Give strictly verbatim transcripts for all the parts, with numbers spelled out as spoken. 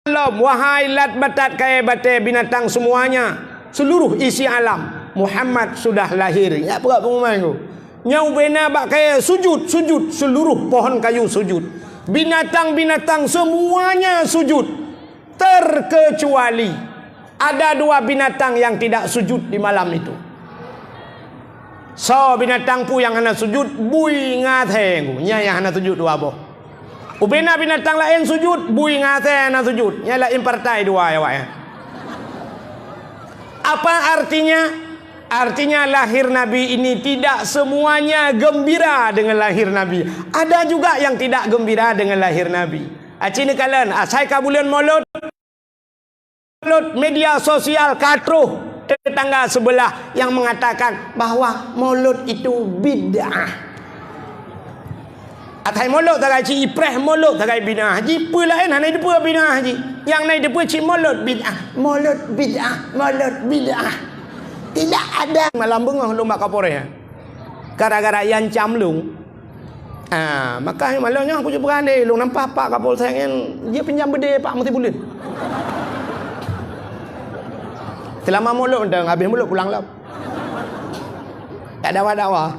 lom, wahai lat batat kayée batée binatang semuanya, seluruh isi alam, Muhammad sudah lahir. Nyak peugah pengumuman tu. Nyang ubena bak kayée sujud, sujud, seluruh pohon kayu sujud. Binatang-binatang semuanya sujud. Terkecuali ada dua binatang yang tidak sujud di malam itu. Soe binatang peue nyang hana sujud? Bui ngon asée. Nyan nyang hana sujud dua boh. Ubena binatang laén sujud, bui ngon asée hana sujud. Nyan laén partai dua awaknyan. Apa artinya? Artinya lahir Nabi ini tidak semuanya gembira dengan lahir Nabi. Ada juga yang tidak gembira dengan lahir Nabi. Aci neukalon, asai ka buleuen Maulud, Maulud, media sosial ka troh tetangga sebelah yang mengatakan bahwa Maulud itu bid'ah. Asai Maulud sagai ci ipreh Maulud sagai bid'ah. Ji peue laén hana jiteupeue bid'ah ji. Nyang na jiteupeue ci Maulud bid'ah, Maulud bid'ah, Maulud bid'ah. Tidak ada. Malam beungoh lôn bak Kapolres. Gara-gara Yan Cam Lung. Ah, maka malam nyoe aku cuba andai lôn nampak Pak Kapolsek nyan dia pinjam beudé Pak Musi Buleuen. Selama Maulud dah habis Maulud pulang lom. Tak dawa-dawa.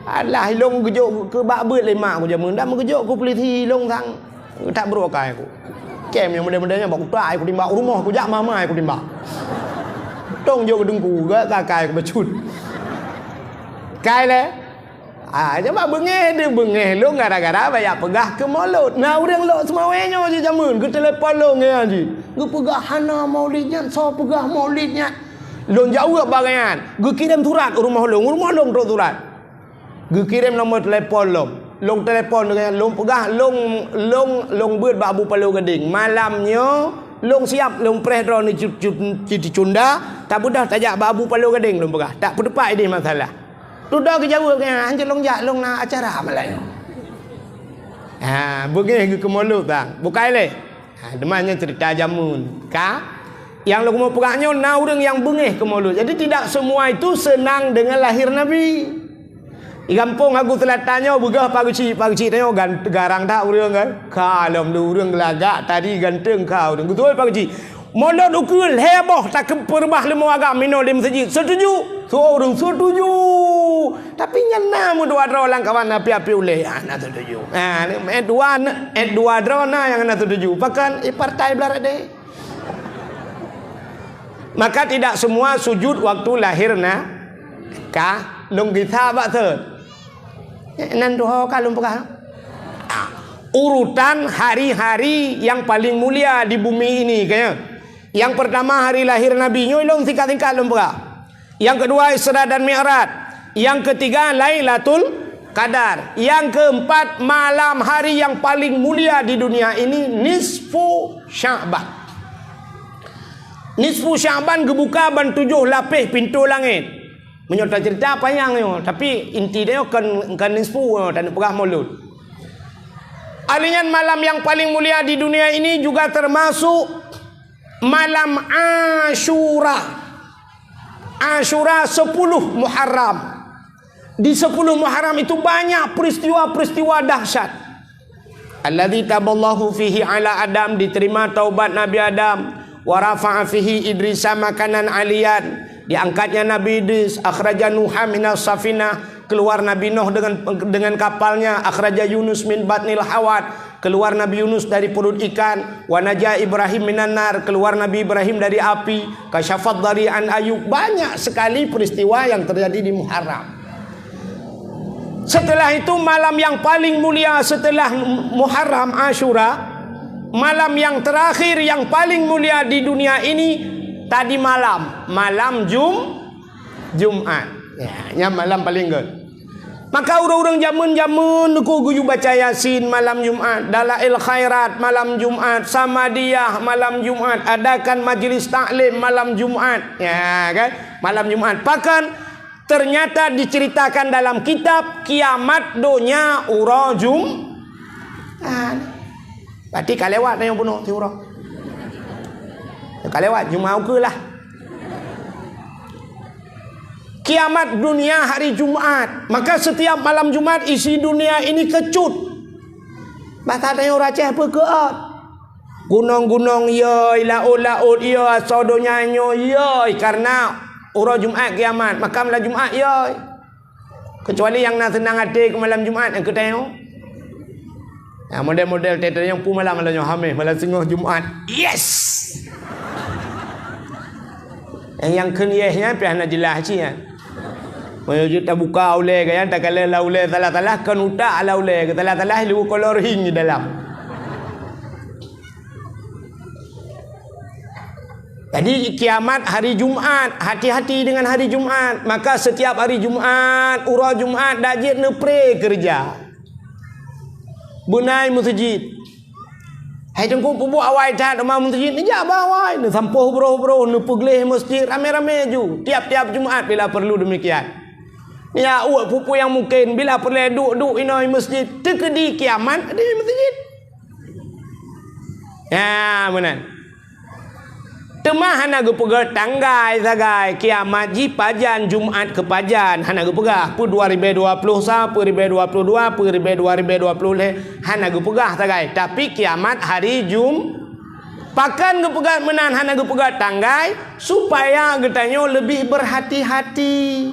Alah, ilong geujok keu bak beuet lé mak ku jameun. Dak meugeujok keu polisi ilong sang. Tak brok akai ku. Kem nyang model-model nyan bak utak ai ku timbak, rumoh ku jak mama ai ku timbak. Tong jok keu deungku, gak akai ku bacut. Kai lé. Ah, cuba beungéh deh, beungéh lôn gara-gara banyak peugah keu Maulud. Nah, ureuëng lok seumawé nyoe jih jameun, geutelepon lôn ngon jih. Geupeugah hana Maulid nyan, soe peugah Maulid nyan. Lôn jaweueb bak gobnyan, geukirém surat u rumoh lôn, u rumoh lôn trok surat. Geukirém nomor telepon lôn. Lôn telepon deungon lôn peugah, lôn, lôn, lôn beuet bak Abu Palo Gadeng. Malam nyoe, lôn siab, lôn preh droeneuh cut-, cut-, cuti cunda, tabeudôh tajak bak Abu Palo Gadeng lôn peugah. Tak peuteupat idéh masalah. Dudoe geujaweueb nyan, hanjeuet lôn jak, lôn na acara malam nyoe. Ha, beungéh geukeumolot bang. Bukai lé. Ha, teuma nyan cerita jameun. Ka? Nyang lôn keumeung peugah nyoe na ureuëng nyang beungéh keu Maulud. Jadi tidak semua itu senang dengan lahir Nabi. Di gampông Hagu Selatan nyoe beugah Pak Geuchik, Pak Geuchik tanyoe gan-, garang that ureuëng kan. Ka lom ureuëng geulagak tadi ganteng ka ureuëng. Beutôi Pak Geuchik. Maulud ukeue lhée boh takeupeurubah leumo agam inoe di meuseujid. Setuju? Soe ureuëng setuju. Tapi nyan na meudua droe lam kawan api-api ulée. Ah, na setuju. Ah, eh dua, eh dua droe na nyang na setuju. Pakon, eh, partai blah rot deh. Maka tidak semua sujud waktu lahir na ka lôn gisa bak sot. Eh, nan tuho ka lôn peugah. Ah, urutan hari-hari yang paling mulia di bumi ini, kayaknya. Yang pertama hari lahir Nabi, nyoe lôn singkat-singkat lôn peugah. Yang kedua Isra dan Mi'raj. Yang ketiga Lailatul Qadar. Yang keempat malam hari yang paling mulia di dunia ini, nisfu Sya'ban. Nisfu Sya'ban geubuka ban tujoh lapéh pintoe langét. Meunyoe tacerita panyang nyoe, tapi inti dia kan, kan nisfu nyoe, taneuk peugah Maulud. Ahli nyan malam yang paling mulia di dunia ini juga termasuk malam Asyura. Asyura sepuluh Muharram. Di sepuluh Muharram itu banyak peristiwa-peristiwa dahsyat. Alladzi taballahu fihi ala Adam, diterima taubat Nabi Adam, wa rafa'a fihi Idrisa makanan aliyan, diangkatnya Nabi Idris, akhraja Nuha minas safinah, keluar Nabi Nuh dengan, dengan kapalnya, akhraja Yunus min batnil hawat, keluar Nabi Yunus dari perut ikan, wa naja Ibrahim minan nar, keluar Nabi Ibrahim dari api, kasyafad dari an Ayub, banyak sekali peristiwa yang terjadi di Muharram. Setelah itu malam yang paling mulia setelah Muharram Asyura, malam yang terakhir yang paling mulia di dunia ini tadi malam, malam Jum Jumat. Ya, nyan malam paling good. Maka ureuëng-ureuëng jameun-jameun neuku geuyue baca Yasin malam Jumat, Dalail Khairat malam Jumat, Samadiyah malam Jumat, adakan majlis taklim malam Jumat. Ya kan? Malam Jumat. Pakon ternyata diceritakan dalam kitab kiamat donya uroe Jum-, ah, berarti ka lewat nyang bunoe ti uroe. Ka lewat Jumat ukeue lah. Kiamat dunia hari Jumat. Maka setiap malam Jumat isi dunia ini kecut. Bahasa tanyoe ureuëng Aceh peue keuot. Gunong-gunong yoi, laôt-laôt yoi, asoe donya nyoe yoi, karena uroe Jumat kiamat, maka malam Jumat yoi. Kecuali nyang na seunang até keu malam Jumat nyang keu tanyoe. Nah, model-model teuh nyang peue malam, malam nyoe Hameh, malam singoh Jumat. Yes! Nyang, nyang kheun yes nyan pih hana jeulaih cit nyan. Meunyoe jeuet tabuka ulée gaya, takalon lam ulée salah-salah, kon utak lam ulée, salah-salah leuweue kolor hing di dalam. Jadi, kiamat hari Jumat, hati-hati dengan hari Jumat. Maka, setiap hari Jumat, uroe Jumat, dak jeuet neupré keureuja. Beunai meuseujid. Hai Teungku, peubuet awai that teuma meuseujid, neujak bak awai, neusampôh broh-broh, neupeugleh meuseujid ramé-ramé ju. Tiap-tiap Jumat bila perlu demikian. Ya, uek peue-peue nyang mungken, bila peureulée duek-duek inoe meuseujid, teukeudi kiamat di meuseujid. Ya, meunan. Teuma hana geupeugah tanggai sagai, kiamat jih pajan, Jumat keu pajan, hana geupeugah. Peue dua ribée dua ploh sa, peue ribée dua ploh dua, peue ribée dua ribée dua ploh lhée, hana geupeugah sagai. Tapi kiamat hari Jum-, pakon geupeugah meunan hana geupeugah tanggai, supaya geutanyoe leubeh berhati-hati.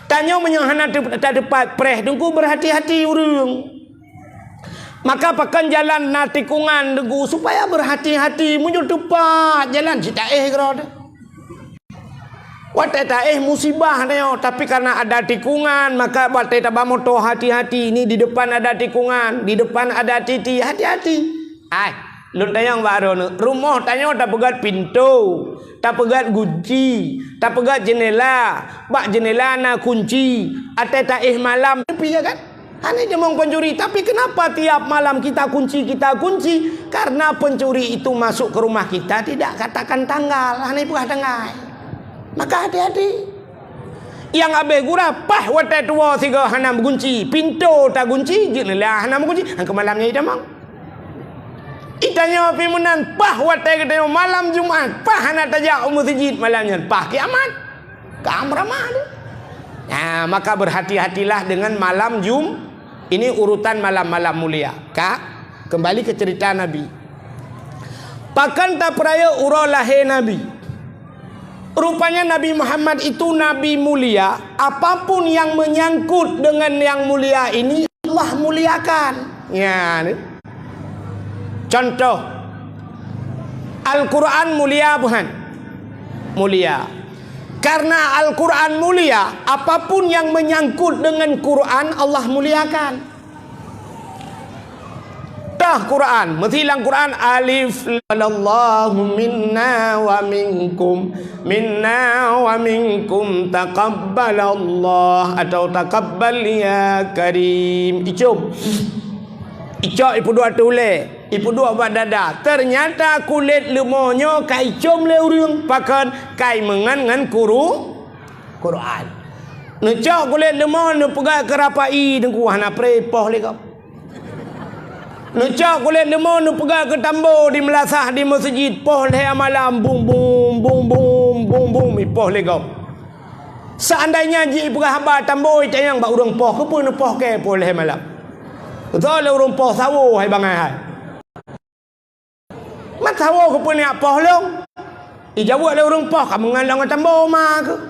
Tanyoe meunyoe hana teu-, tateupat preh Teungku, berhati-hati ureuëng. Maka pakon jalan na tikungan Teungku, supaya berhati-hati. Meunyoe teupat jalan cit taéh keudroe. Watée taéh musibah nyoe, tapi karena ada tikungan, maka watée taba moto hati-hati. Ini di depan ada tikungan, di depan ada titi, hati-hati. Ai, lôn tanyong bak droeneuh, rumoh tanyoe tapeugét pintoe, tapeugét gunci, tapeugét jeunela, bak jeunela na kunci, watée taéh malam, tapi ya kan? Hana jimong pencuri, tapi kenapa tiap malam kita kunci, kita kunci? Karena pencuri itu masuk ke rumah kita tidak katakan tanggal, hana peugah tanggai. Maka hati-hati. Nyang abéh gura, paih watée tuwoe sigoe hana meugunci, pintoe tagunci, jeunela hana meugunci, han keu malam nyan itamong. Itanyoe pih meunan, paih watée geutanyoe malam Jumat, paih hana tajak u meuseujid malam nyan, paih kiamat. Ka meurama tu. Nah, maka berhati-hatilah dengan malam Jum-, ini urutan malam-malam mulia. Ka, kembali ke cerita Nabi. Pakon tapeurayeuk uroe lahé Nabi? Rupanya Nabi Muhammad itu nabi mulia, apapun yang menyangkut dengan yang mulia ini, Allah muliakan. Ya, ni. Contoh, Al-Quran mulia bukan? Mulia. Karena Al-Quran mulia, apapun yang menyangkut dengan Quran, Allah muliakan. Tah Quran, meusi lam Quran, alif, Allahu minna wa minkum, minna wa minkum, taqabbalallah, atau taqabbal ya karim. Icom. Icok ipeuduek ateueh ulée, ipeuduek bak dada. Ternyata kulét leumo nyoe ka icom lé ureuëng, pakon? Ka imeungon ngon kuru-, Quran. Neucok kulét leumo neupeugah keu rapai Teungku, hana pré poh lé gob. Neucok kulét leumo neupeugah keu tambo di meulasah di meuseujid, poh lhée malam, bum, bum, bum, bum, bum, bum, ipoh lé gob. Seandainya jipeugah haba tambo itanyong bak ureuëng poh, keupeue neupoh kée poh lhée malam? Beutôi lé ureuëng poh sawoe hai bangai hai. Mat sawoe keupeue neujak poh lôn? Ijaweueb lé ureuëng poh, ka meungon lôn ngon tambo ma keuh.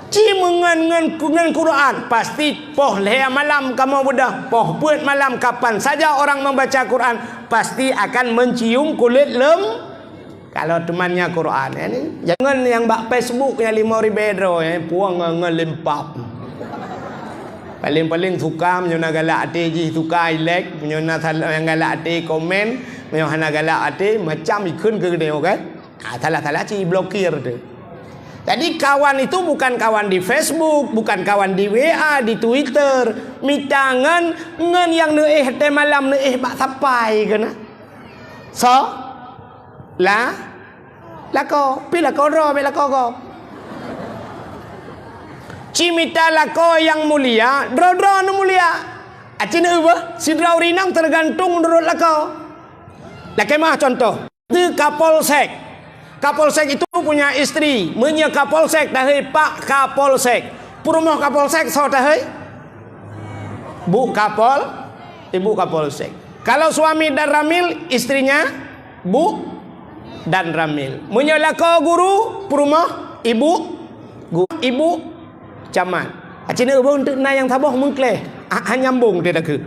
Ci meungon ngon, ngon Quran, pasti poh lhée malam kamoe beudôh, poh peuet malam, kapan saja orang membaca Quran, pasti akan mencium kulét lem-, kalau teumanya Quran, ya ni. Jangan yang bak Facebook yang lima ribu droe, ya, puang ngon, ngon lempap. Paling-paling suka, meunyoe na galak até jih suka, i like, meunyoe na sal-, nyang galak até komen, meunyoe hana galak até, macam ikheun keu geutanyoe kan. Ha, salah-salah cit iblokir tu. Jadi kawan itu bukan kawan di Facebook, bukan kawan di W A, di Twitter. Mita ngon, ngon nyang neuéh até malam neuéh bak sapai keunan. So, la, lakoe, pi lakoe droe, bèk lakoe gob. Ci mita lakoe nyang mulia, droe-droe nyang mulia. Aci neueu beuh, sidroe ureueng inong teugantung meunurot lakoe. Lakèe meuah contoh, di Kapolsek. Kapolsek itu punya istri. Meunyoe Kapolsek tahei Pak Kapolsek. Peurumoh Kapolsek soe tahei? Bu Kapol, Ibu Kapolsek. Kalau suami dan ramil, istrinya bu dan ramil. Meunyoe lakoe guru, peurumoh ibu gu-, ibu camat. Aci na ubong teuk na nyang saboh meukleh. Ah, ah, nyambung dia takheun.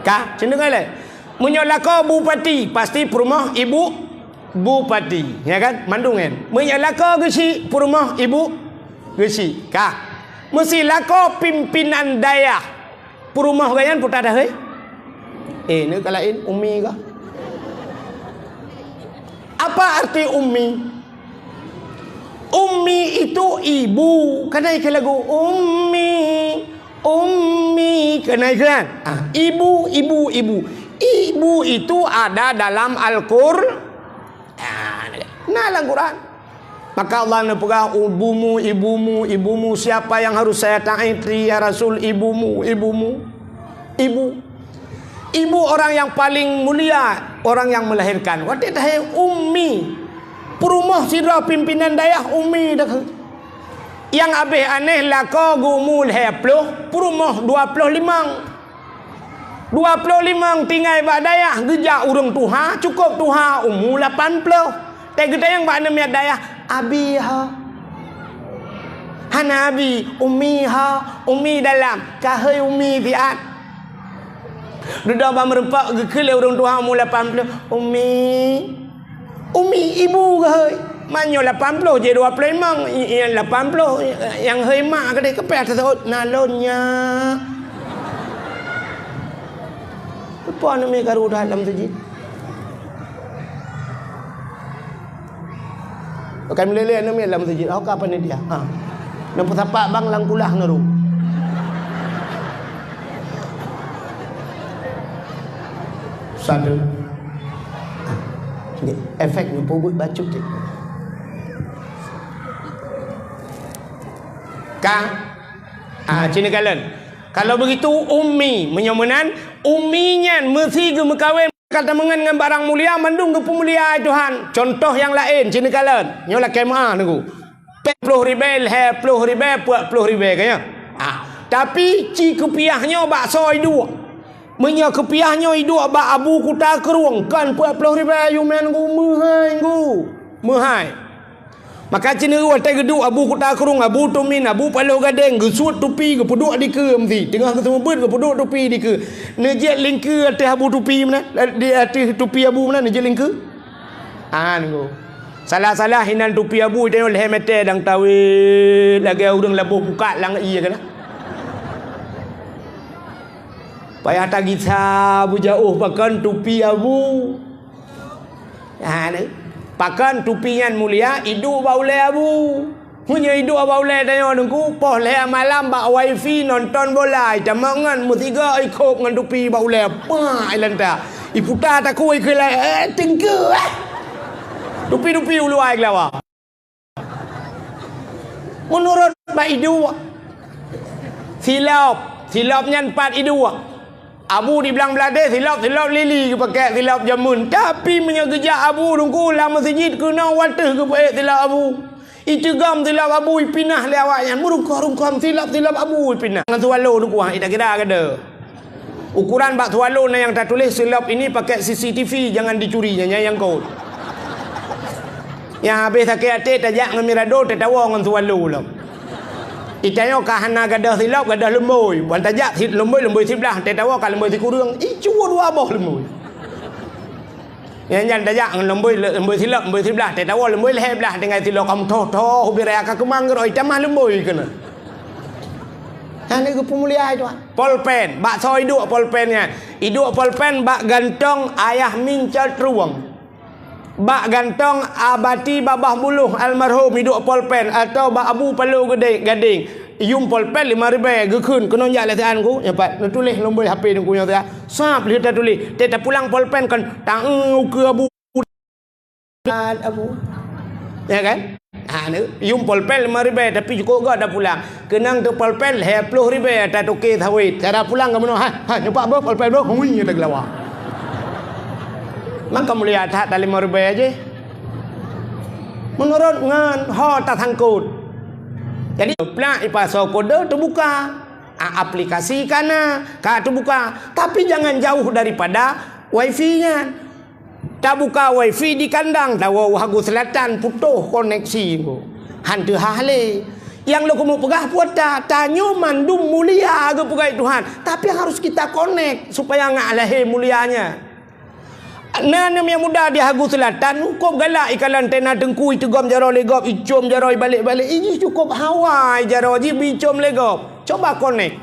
Ka, cendeng lé. Meunyoe lakoe bupati, pasti peurumoh ibu bupati, ya kan? Mandum kan? Meunyoe lakoe geuchik, peurumoh ibu geuchik. Ka. Meusi lakoe pimpinan dayah. Peurumoh gobnyan peue that hei? Eh, ni ka laén, umi kah? Apa arti ummi? Ummi itu ibu. Kan na ikheun lagu, "Ummi, ummi." Kan na ikheun kan? Ah, ibu, ibu, ibu. Ibu itu ada dalam Al-Qur-, ah, na lam Quran. Maka Allah neupeugah, "Ibumu, ibumu, ibumu, siapa yang harus saya taati, ya Rasul? Ibumu, ibumu, ibu." Ibu orang yang paling mulia, orang yang melahirkan. Watée tahé ummi, peurumoh sidroe pimpinan dayah ummi dah. Nyang abéh aneh lakoe geumu lhée ploh, peurumoh dua ploh limong. Dua ploh limong tinggai bak dayah, geujak ureuëng tuha, cukôp tuha, umu lapan ploh. Teugeutanyong bak aneuk miet dayah, "Abi ho?" Hana abi, "Umi ho?" Umi dalam, ka hôi umi siat. Dudoe bak meurumpok geukheun lé ureuëng tuha umu lapan ploh, "Umi." Umi, ibu keuh hôi. Meunyoe lapan ploh jih dua ploh limong, i-, i-, lapan ploh, i-, nyang hôi mak keudeh, keupeh teuseuôt, "Na lôn, nyak." Peue aneuk miet karu that lam meuseujid? Bukan meulé-lé aneuk miet lam meuseujid, oh, ka panitia. Ha. Neupeusapat bang lam kulah ngeuru. Satu. Ni efek ni peubuet bacut ni. Ka? Ah, cina kalon. Kalau begitu, ummi, meunyoe meunan, ummi nyan meusi geumeukawen ka teumeungon ngon barang mulia, mandum geupeumulia Tuhan. Contoh nyang laén, cina kalon. Nyoe lakée meuah nunggu. Peuet ploh ribée, lhée ploh ribée, peuet ploh ribée, ka nyan? Ah, tapi ci keupiah nyoe bak soe iduek. Meunyoe keupiah nyoe iduek bak Abu Kuta Krueng, kon peuet ploh ribée, yumen ngu meuhai ngu. Meuhai. Maka ci nunggu watée geuduek Abu Kuta Krueng, Abu Tumin, Abu Paloh Gadeng, geusuet tupi, geupeuduek dikeue meusi. Teungoh geuseumeubeuet, geupeuduek tupi dikeue. Neujeuet lingkeue ateueh Abu tupi meunan, di ateueh tupi Abu meunan, neujeuet lingkeue. Ah, nunggu. Salah-salah hinan tupi Abu tanyoe lhée mètè dang tawét lagée ureuëng laboh bukak lam ié keunan. Payah tagisa beujaôh pakon tupi Abu. Ha, ni. Pakon tupi nyan mulia, iduek bak ulée Abu. Meunyoe iduek bak ulée tanyoe Teungku, poh lhée malam bak wifi nonton bola, itamong ngon meusigoe ikhôb ngon tupi bak ulée, pah, ilanta. Iputa takue ikheun lé, "Eh, Teungku, eh!" Tupi-tupi u luwa geulawa. Meunurot bak iduek, silop, silop nyan pat iduek. Abu di Blang Blahdeh silop, silop lili geupaké silop jameun. Tapi meunyoe geujak Abu Teungku lam meuseujid keunoe wateuh geupeuék silop Abu. Iteugom silop Abu ipinah lé awaknyan. Meurungkon-rungkon silop-silop Abu ipinah. Ngon swallow Teungku, ha, ita kira kada. Ukuran bak swallow na nyang tatuléh, "Silop ini pakai C C T V, jangan dicuri," nyan nyang kot. Nyang habéh sakét até tajak ngon mirado tatawa ngon swallow lom. Itanyoe ka hana gadoh silop, gadoh lumbôi. Ban tajak si-, lumbôi, lumbôi siblah, tatawa ka lumbôi sikureueng. Icue dua boh lumbôi. Nyan, nyan tajak ngon lumbôi, lumbôi silop, lumbôi siblah, tatawa lumbôi lhée blah tinggai silop ka meutoh-toh ubit raya ka keumang geurôi tamah lumbôi keunan. Hana geupeumulia Tuhan. Polpen, bak soe iduek polpen nyan? Iduek polpen bak gantong Ayah Min Cot Ruweng. Bak gantong Abati Babah Buluh almarhum iduek polpen atau bak Abu Paloh Gede-, Gadeng. Yum polpen lima ribée geukheun keunoe jak lé sian ku, nyoe pat neutuléh lumbôi H P Teungku nyoe siat. Sab lheueh tatuléh, teuh tapulang polpen kon taeu ukeue Abu. Abu. Ya kan? Ha, ni, yum polpen lima ribée, tapi cukôp göt tapulang. Keunong teu polpen lhée ploh ribée tatuké sawét. Cara pulang ka meunoe, ha, ha, nyoe pat boh polpen boh, hui, tageulawa. Maka mulia that ta lima ribée jih. Meunurot ngon ho tasangkot. Jadi, plak ipasoe kode teubuka. A-, aplikasi ka na, ka teubuka, tapi jangan jauh daripada wifi nyan. Tabuka wifi di kandang, tawoe u Hagu Selatan, putôh koneksi. Han teuhah lé. Nyang lôn keumeung peugah peue ta, tanyoe mandum mulia geupeugah Tuhan, tapi harus kita connect supaya ngat lahé mulianya. Na aneuk muda di Hagu Selatan, cukôp galak ikalon antena teungku, iteugom jaroe lé gob, icôm jaroe ibalek-balek. Ih, jih cukôp hawa jaroe jih bicôm lé gob. Coba connect.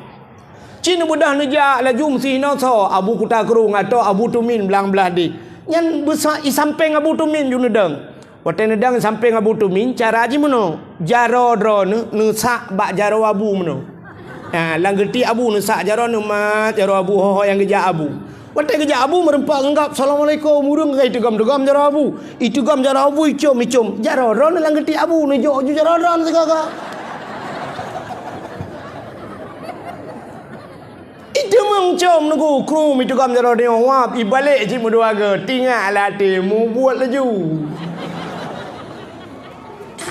Ci neubeudôh neujak laju meusi inoe soe, Abu Kuta Krueng atau Abu Tumin blang blah di. Nyan beusa i sampéng Abu Tumin ju neudong. Watée neudong sampéng Abu Tumin, cara jih meunoe, jaroe droeneuh neusak bak jaroe Abu meunoe. Ha, lam geuti Abu neusak jaroe neumat, jaroe Abu ho-ho nyang geujak Abu. Watée geujak Abu meureumpok ngon gob, "Assalamualaikum," ureuëng ka iteugom-teugom jaroe Abu. Iteugom jaroe Abu, icôm-icôm. Jaroe droeneuh lam geuti Abu neujok ju jaroe droeneuh sigaga. Iteumeung com neugu krum iteugom jaroe nyoe wab, ibalek cit meudua geu, tingak lam até, mubuet laju.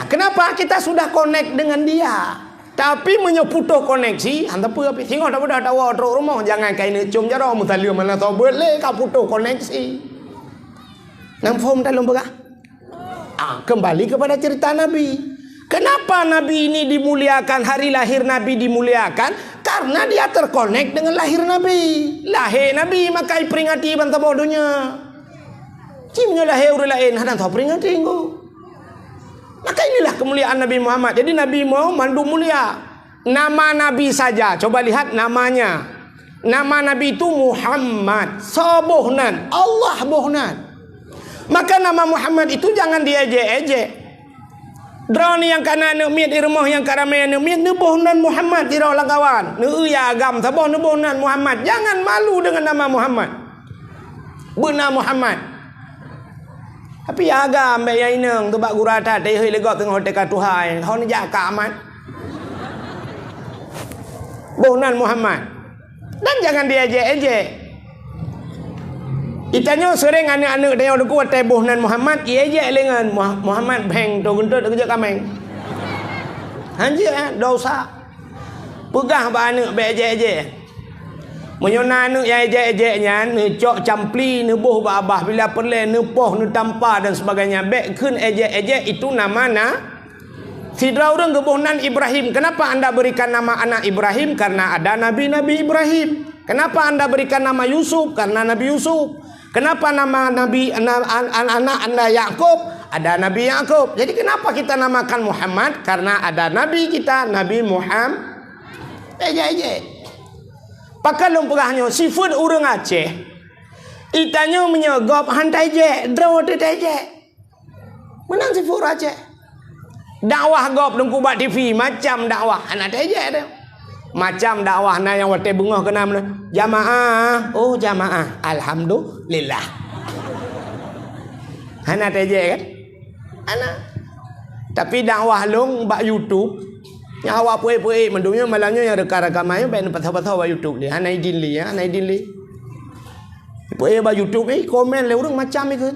Kenapa? Kita sudah connect dengan dia. Tapi meunyoe putôh koneksi, hana peue pih. Singoh tabeudôh tawoe trok rumoh, jangan kaineuk com jaroe, meusaleuem hana soe beuet lé, ka putôh koneksi. Nang phom talôn peugah? Ah, kembali kepada cerita Nabi. Kenapa Nabi ini dimuliakan, hari lahir Nabi dimuliakan? Karena dia terkonek dengan lahir Nabi. Lahé Nabi maka iperingati ban saboh donya. Ci meunyoe lahé ureuëng laén hana teuperingati engko. Maka inilah kemuliaan Nabi Muhammad. Jadi Nabi mau mandum mulia. Nama Nabi saja, coba lihat namanya. Nama Nabi itu Muhammad. Soe boh nan? Allah boh nan. Maka nama Muhammad itu jangan diejek-ejek. Droeneuh nyang kana aneuk miet di rumoh nyang ka ramé aneuk miet, neuboh nan Muhammad sidroe lam kawan. Neueu ya agam saboh neuboh nan Muhammad. Jangan malu dengan nama Muhammad. Beuna Muhammad. Tapi ya agam bék ya inong teuh bak gura that, teuhôi lé gob teungoh teuka tuha, ho neujak ka amat. Boh nan Muhammad. Dan jangan diejek-ejek. Itanyoe seuréng aneuk-aneuk tanyoe teungku watée boh nan Muhammad, iejek lé ngon Muha-, Muhammad Beng, to geuntot geujok kaméng. Hanjeuet, eh, dosa. Peugah bak aneuk bék ejek-ejek. Meunyoe na aneuk nyang ejek-ejek nyan, neucok campli, neuboh bak babah, bila peureulée neupoh, neutampa dan sebagainya, bék kheun ejek-ejek, itu nama na-, Sidroe ureuëng geuboh nan Ibrahim. Kenapa anda berikan nama anak Ibrahim? Karena ada nabi-nabi Ibrahim. Kenapa anda berikan nama Yusuf? Karena Nabi Yusuf. Kenapa nama nabi na-, an-, an-, anak anda Yakub? Ada Nabi Yakub. Jadi kenapa kita namakan Muhammad? Karena ada nabi kita, Nabi Muhammad. Eh, jai, jai. Pakon lôn peugah nyoe, sifeuet ureuëng Aceh. Itanyoe meunyoe gob han taijek, droe teuh taijek. Meunan sifeuet ureuëng Aceh. Dakwah gob teungku bak T V, macam dakwah, hana taijek teuh. Macam dakwah na nyang watée beungoh keunan meunan, "Jamaah, oh jamaah, alhamdulillah." Hana taijek kan? Hana. Tapi dakwah lôn bak YouTube, nyang awak peuék-peuék mandum nyoe malam nyoe nyang reka-reka main, bék neupasoe-pasoe bak YouTube lé. Hana idin lé, ya, hana idin lé. Peuék bak YouTube, eh, komen lé ureuëng macam ikeu.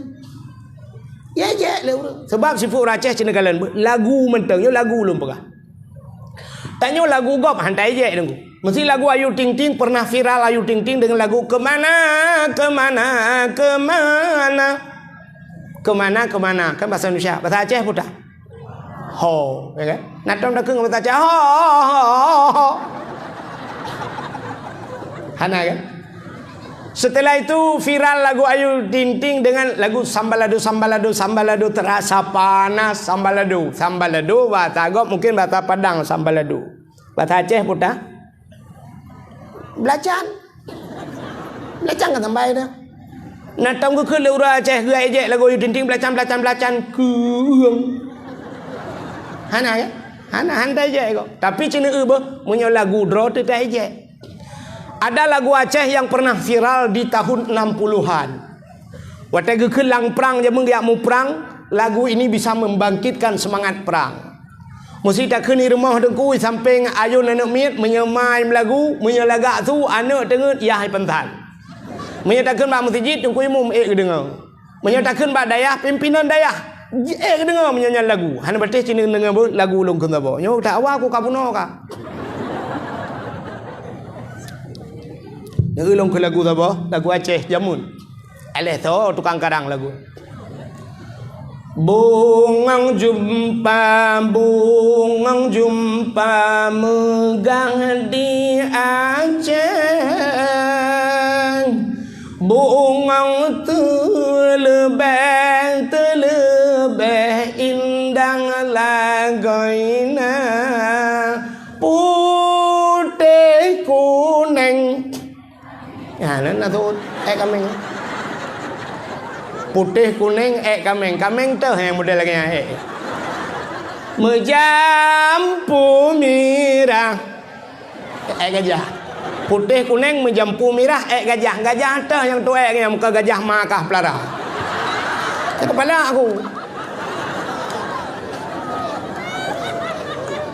Ya, jek lé ureuëng. Sebab sifeuet ureuëng Aceh cina kalon, lagu mantong, nyoe lagu lôn peugah. Tanyoe lagu gob han taijek deungoe. Mesti lagu Ayu Ting Ting, pernah viral Ayu Ting Ting dengan lagu Kemana, Kemana, Kemana. Kemana, Kemana. Kan bahasa Indonesia. Bahasa Aceh peue ta? Ho, ya kan? Nah tom takheun ngon bahasa Aceh. Ho, ho, ho, ho, ho. Hana kan? Setelah itu viral lagu Ayu Ting Ting dengan lagu Sambalado, Sambalado, Sambalado, terasa panas Sambalado. Sambalado bahasa gob, mungkin bahasa Padang Sambalado. Bahasa Aceh peue ta? Belacan. Belacan kan sambai dah. Nah tom geukheun lé ureuëng Aceh geuejek lagu Ayu Ting Ting, belacan, belacan, belacan, keueng. Hana kan? Hana, han taijek kok. Tapi cina eu beuh, meunyoe lagu droe teuh taijek. Ada lagu Aceh yang pernah viral di tahun enam puluhan. Watée geukheun lam prang, jameun geujak muprang, lagu ini bisa membangkitkan semangat perang. Meusi takheun i rumoh teungku, i sampéng ayôn aneuk miet, meunyoe ma meulagu, meunyoe lagak su, aneuk teungeut yah ipansan. Meunyoe takheun bak meuseujid, teungku imum ék geudeungoe. Meunyoe takheun bak dayah, pimpinan dayah, ék geudeungoe meunyoe nyan lagu. Hana patéh cit neudeungoe beuh lagu lôn kheun saboh. Nyoe dak awai ku ka bunoe ka. Deungoe lôn keu lagu saboh, lagu Aceh jameun. Aléh tho tukang karang lagu. Bungong jeumpa, bungong jeumpa meugah di Aceh. Bungong teuleubeh, teuleubeh indah lagoina. Putéh kunéng. Ya, nan na tuut ék kaméng. Putéh kunéng ék kaméng. Kaméng teuh nyang model lagèe nyan ék. Meujampu mirah. Ék gajah. Putéh kunéng meujampu mirah ék gajah. Gajah teuh nyang tuet ék nyan, muka gajah ma kah pelara. Kepala aku.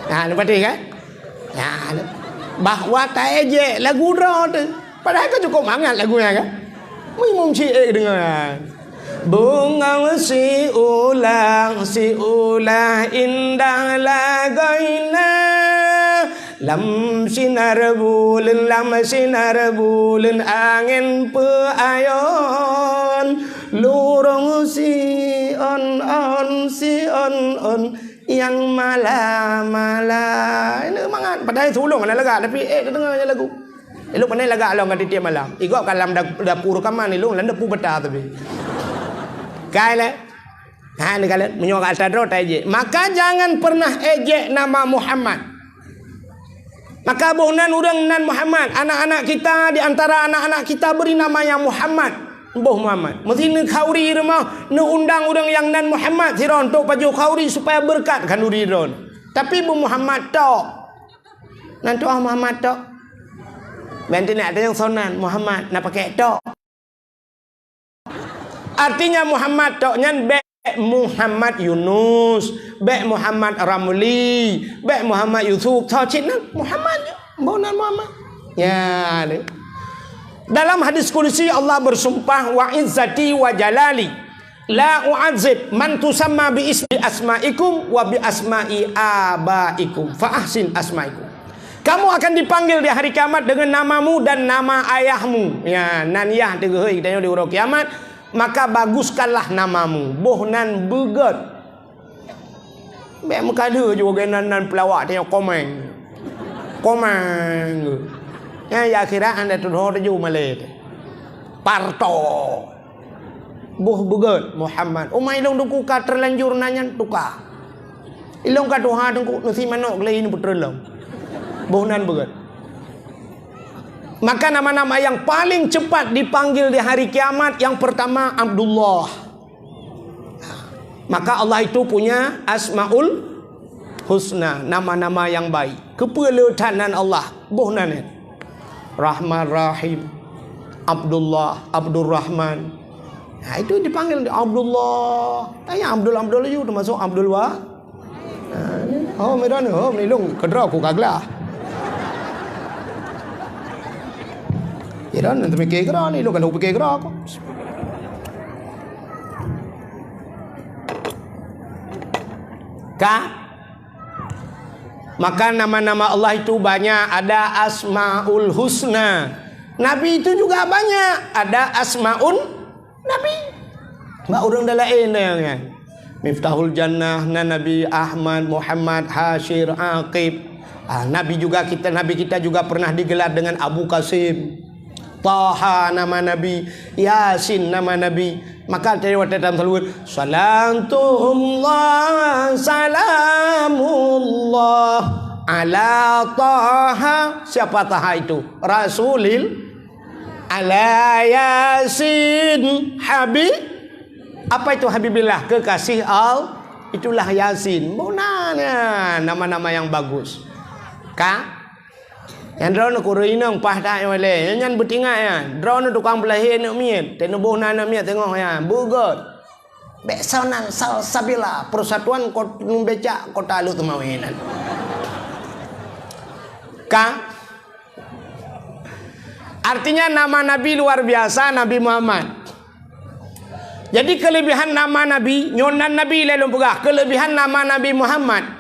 Nah, nampak kan? Nah, bahwa taéjék lagu droe teuh. Padahai ka cukôp mangat lagu nyan kan? Meuimum syiek deungon. Bungong siulah, siulah indah lagoina. Lam sinar buleuen, lam sinar buleuen angén peuayon. Lurông siôn-ôn, siôn-ôn nyang mala-mala. Ini mangat. Padahai sulông hana lagak, tapi ék teudeungoe lagu. Ilôn pandai lagak lom ka tiep-tiep malam. Igob ka lam da-, dapu reukaman ilôn, lam dapu bata tapi. Kai lé. Ha, ni kalian, meunyoe ka atra droe taéjék. Maka jangan pernah éjék nama Muhammad. Maka boh nan ureuëng nan Muhammad. Anak-anak kita, di antara anak-anak kita beri nama yang Muhammad. Boh Muhammad. Meusi neukhanduri rumoh, neuundang ureuëng nyang nan Muhammad sidroe untuk pajoh khanduri supaya beureukat khanduri droe. Tapi boh Muhammad tok. Nan tuah Muhammad tok. Ban teunak teunyang sonan Muhammad na pakai tok. Artinya Muhammad tok nyan bék Muhammad Yunus, bék Muhammad Ramli, bék Muhammad Yusuf, tho cit nan Muhammad je. Boh nan Muhammad. Ya, ni. Dalam hadis qudsi Allah bersumpah, "Wa izzati wa jalali, la u'adzib man tusamma bi ismi asma'ikum wa bi asma'i abaikum, fa ahsin asma'ikum." Kamu akan dipanggil di hari kiamat dengan namamu dan nama ayahmu. Ya, nan yah teuhôi geutanyoe di uroe kiamat, maka baguskanlah namamu. Boh nan beugét. Bék meukadeue ju geunan nan peulawak tanyoe komeng. Komeng. Nyan di akhirat hana tudoh tuju malée teuh. Parto. Boh beugét Muhammad. Uma ilong duku ka terlanjur nanya tuka. Ilong ka tuha tengku nasi manok gelai ini putra lom. Boh nan beugét. Maka nama-nama yang paling cepat dipanggil di hari kiamat yang pertama Abdullah. Maka Allah itu punya Asmaul Husna, nama-nama yang baik. Keupeue le that nan Allah, boh nan nyan. Rahman Rahim, Abdullah, Abdurrahman. Nah, itu dipanggil Abdullah. Tanya Abdul Abdul laju termasuk Abdul Wa. Nah, oh, medan, oh, menilung kedra aku kaglah. Ya dan nanti mikir kira ni, lu kan pikir kira aku. Ka? Maka nama-nama Allah itu banyak, ada Asmaul Husna. Nabi itu juga banyak, ada Asmaun Nabi. Bak ureuëng dan laén dah nyan. Miftahul Jannah, na Nabi Ahmad, Muhammad, Hasyir, Aqib. Ah, Nabi juga kita, Nabi kita juga pernah digelar dengan Abu Qasim. Taha nama Nabi, Yasin nama Nabi. Maka tadi waktu dalam salawat, "Salatullah, salamullah ala Taha." Siapa Taha itu? Rasulil ala Yasin Habib. Apa itu Habibillah? Kekasih Allah. Itulah Yasin. Bona nama-nama yang bagus. Ka? Nyang droeneuh kureueng inong paih that nyang lé. Nyan beutingat nyan. Droeneuh tukang peulahé aneuk miet. Teuneubôh na aneuk miet teungoh nyan. Beugét. Bék soe nan Salsabila, Persatuan Kot-, Becak Kota Lhokseumawe nan. Ka? Artinya nama Nabi luar biasa, Nabi Muhammad. Jadi kelebihan nama Nabi, nyoe nan Nabi lé lôn peugah, kelebihan nama Nabi Muhammad.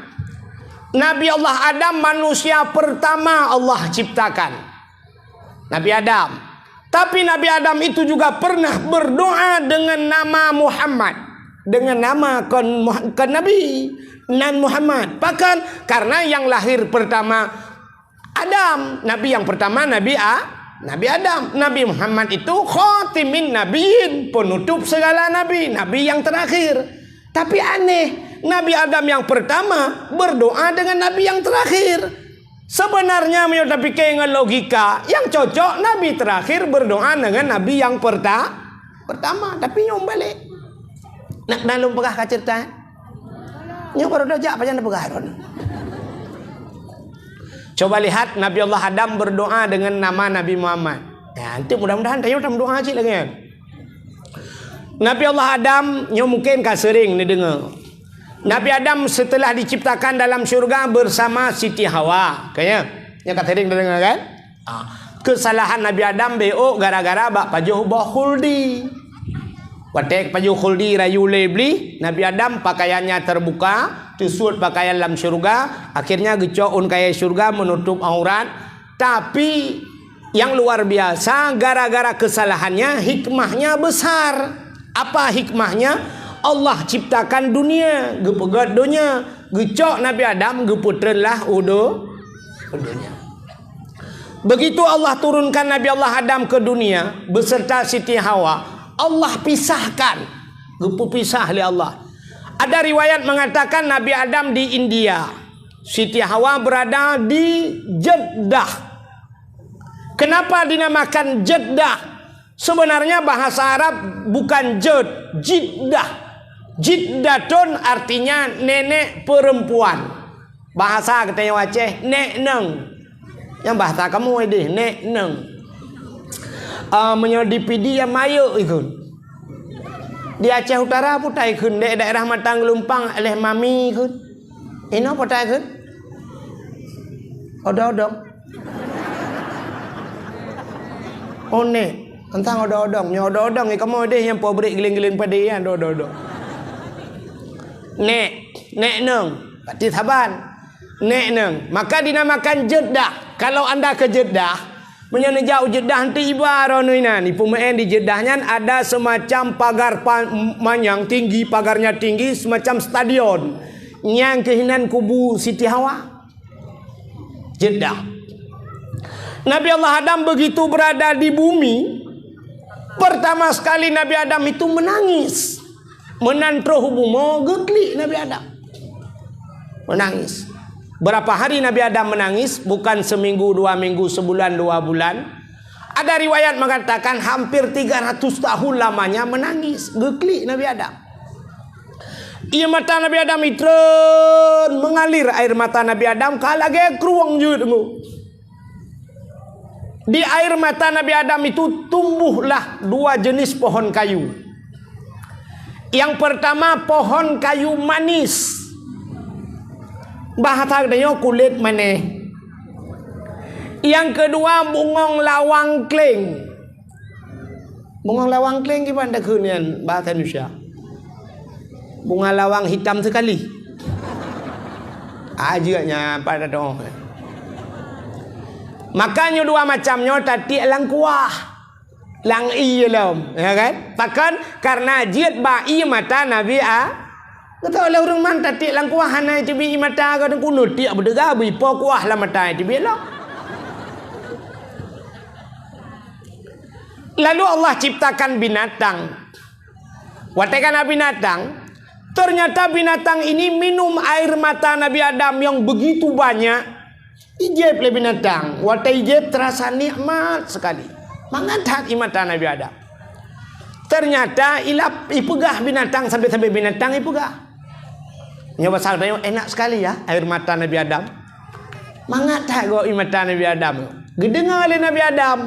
Nabi Allah Adam manusia pertama Allah ciptakan. Nabi Adam. Tapi Nabi Adam itu juga pernah berdoa dengan nama Muhammad. Dengan nama kon Muh-, kon Nabi, nan Muhammad. Pakon? Karena yang lahir pertama Adam, nabi yang pertama Nabi A-, Nabi Adam. Nabi Muhammad itu khatimin nabiyyin, penutup segala nabi, nabi yang terakhir. Tapi aneh, Nabi Adam yang pertama berdoa dengan nabi yang terakhir. Sebenarnya, meunyoe tapike ngon logika, yang cocok nabi terakhir berdoa dengan nabi yang perta-, pertama. Tapi nyoe balek. Nak na lôn peugah ka cerita, eh? Nyoe baru dah jak, pajan dah peugah ron. Coba lihat, Nabi Allah Adam berdoa dengan nama Nabi Muhammad. Ya, nanti mudah-mudahan tayo tam doa cik lagi, kan? Nabi Allah Adam nyoe mungkin ka sering neudeungoe. Nabi Adam setelah diciptakan dalam syurga bersama Siti Hawa. Kayaknya, nyoe ka sering neudeungoe, kan? Ah, kesalahan Nabi Adam beok gara-gara bak pajoh boh khuldi. Watée pajoh khuldi rayu lé Iblih, Nabi Adam pakaiannya terbuka, teusut pakaian lam syurga, akhirnya geucok ôn kayée syurga menutup aurat. Tapi, yang luar biasa, gara-gara kesalahannya, hikmahnya besar. Apa hikmahnya? Allah ciptakan dunia, geupeugét donya, geucok Nabi Adam, geupeutreun lah u do-, u donya. Begitu Allah turunkan Nabi Allah Adam ke dunia beserta Siti Hawa, Allah pisahkan, geupeupisah lé Allah. Ada riwayat mengatakan Nabi Adam di India, Siti Hawa berada di Jeddah. Kenapa dinamakan Jeddah? Sebenarnya bahasa Arab bukan jed, jiddah. Jiddatun artinya nenek perempuan. Bahasa geutanyoe Aceh, nek neng. Nyang bahasa kamoe deh, nek neng. Ah, meunyoe di Pidie ya mayek ikheun. Di Aceh Utara peue ta ikheun, di daerah Matang Geulumpang leh mami ikheun. Inoe peue ta ikheun? Odong-odong. Oh, nek. Teuntang odong-odong. Nyoe odong-odong, ya, kamoe deh nyang po bri giling-giling padé, ya, odong-odong. Nek, nek neng. Berarti saban. Nek neng. Maka dinamakan Jeddah. Kalau anda ke Jeddah, meunyoe neujak u Jeddah, nanti iba droeneuh inan. Ipeumeu'en di Jeddah nyan ada semacam pagar pa-, manyang tinggi, pagarnya tinggi, semacam stadion. Nyang keuh inan kubu Siti Hawa. Jeddah. Nabi Allah Adam begitu berada di bumi, pertama sekali Nabi Adam itu menangis. Meunan troh u bumoe geuklik Nabi Adam. Menangis. Berapa hari Nabi Adam menangis? Bukan seminggu, dua minggu, sebulan, dua bulan. Ada riwayat mengatakan hampir tiga ratus tahun lamanya menangis. Geuklik Nabi Adam. Ié mata Nabi Adam itreun, mengalir air mata Nabi Adam ka lagée krueng jeuet ngu. Di air mata Nabi Adam itu tumbuhlah dua jenis pohon kayu. Yang pertama pohon kayu manis. Bahasa geutanyoe kulét manéh. Yang kedua bungong lawang kleng. Bungong lawang kleng kiban takheun nyan bahasa Indonesia. Bunga lawang hitam sekali. Ajeuk nyan pada dong. Maka nyoe dua macam nyoe tatiek lam kuah. Lam ié lom, ya kan? Pakon? Karena jeuet bak ié mata Nabi A-, Gata lé ureuëng man tatiek lam kuah hana teubiet ié mata gata kunut tiek beudeuga bri po kuah lam mata teubiet lom. Lalu Allah ciptakan binatang. Watée kana binatang, ternyata binatang ini minum air mata Nabi Adam yang begitu banyak. Ijép lé binatang. Watée ijép terasa nikmat sekali. Mangat that ié mata Nabi Adam. Ternyata ilap ipeugah binatang sampai-sampai binatang ipeugah. Nyoe pasal tanyoe enak sekali ya air mata Nabi Adam. Mangat that goe ié mata Nabi Adam. Geudeungoe lé Nabi Adam.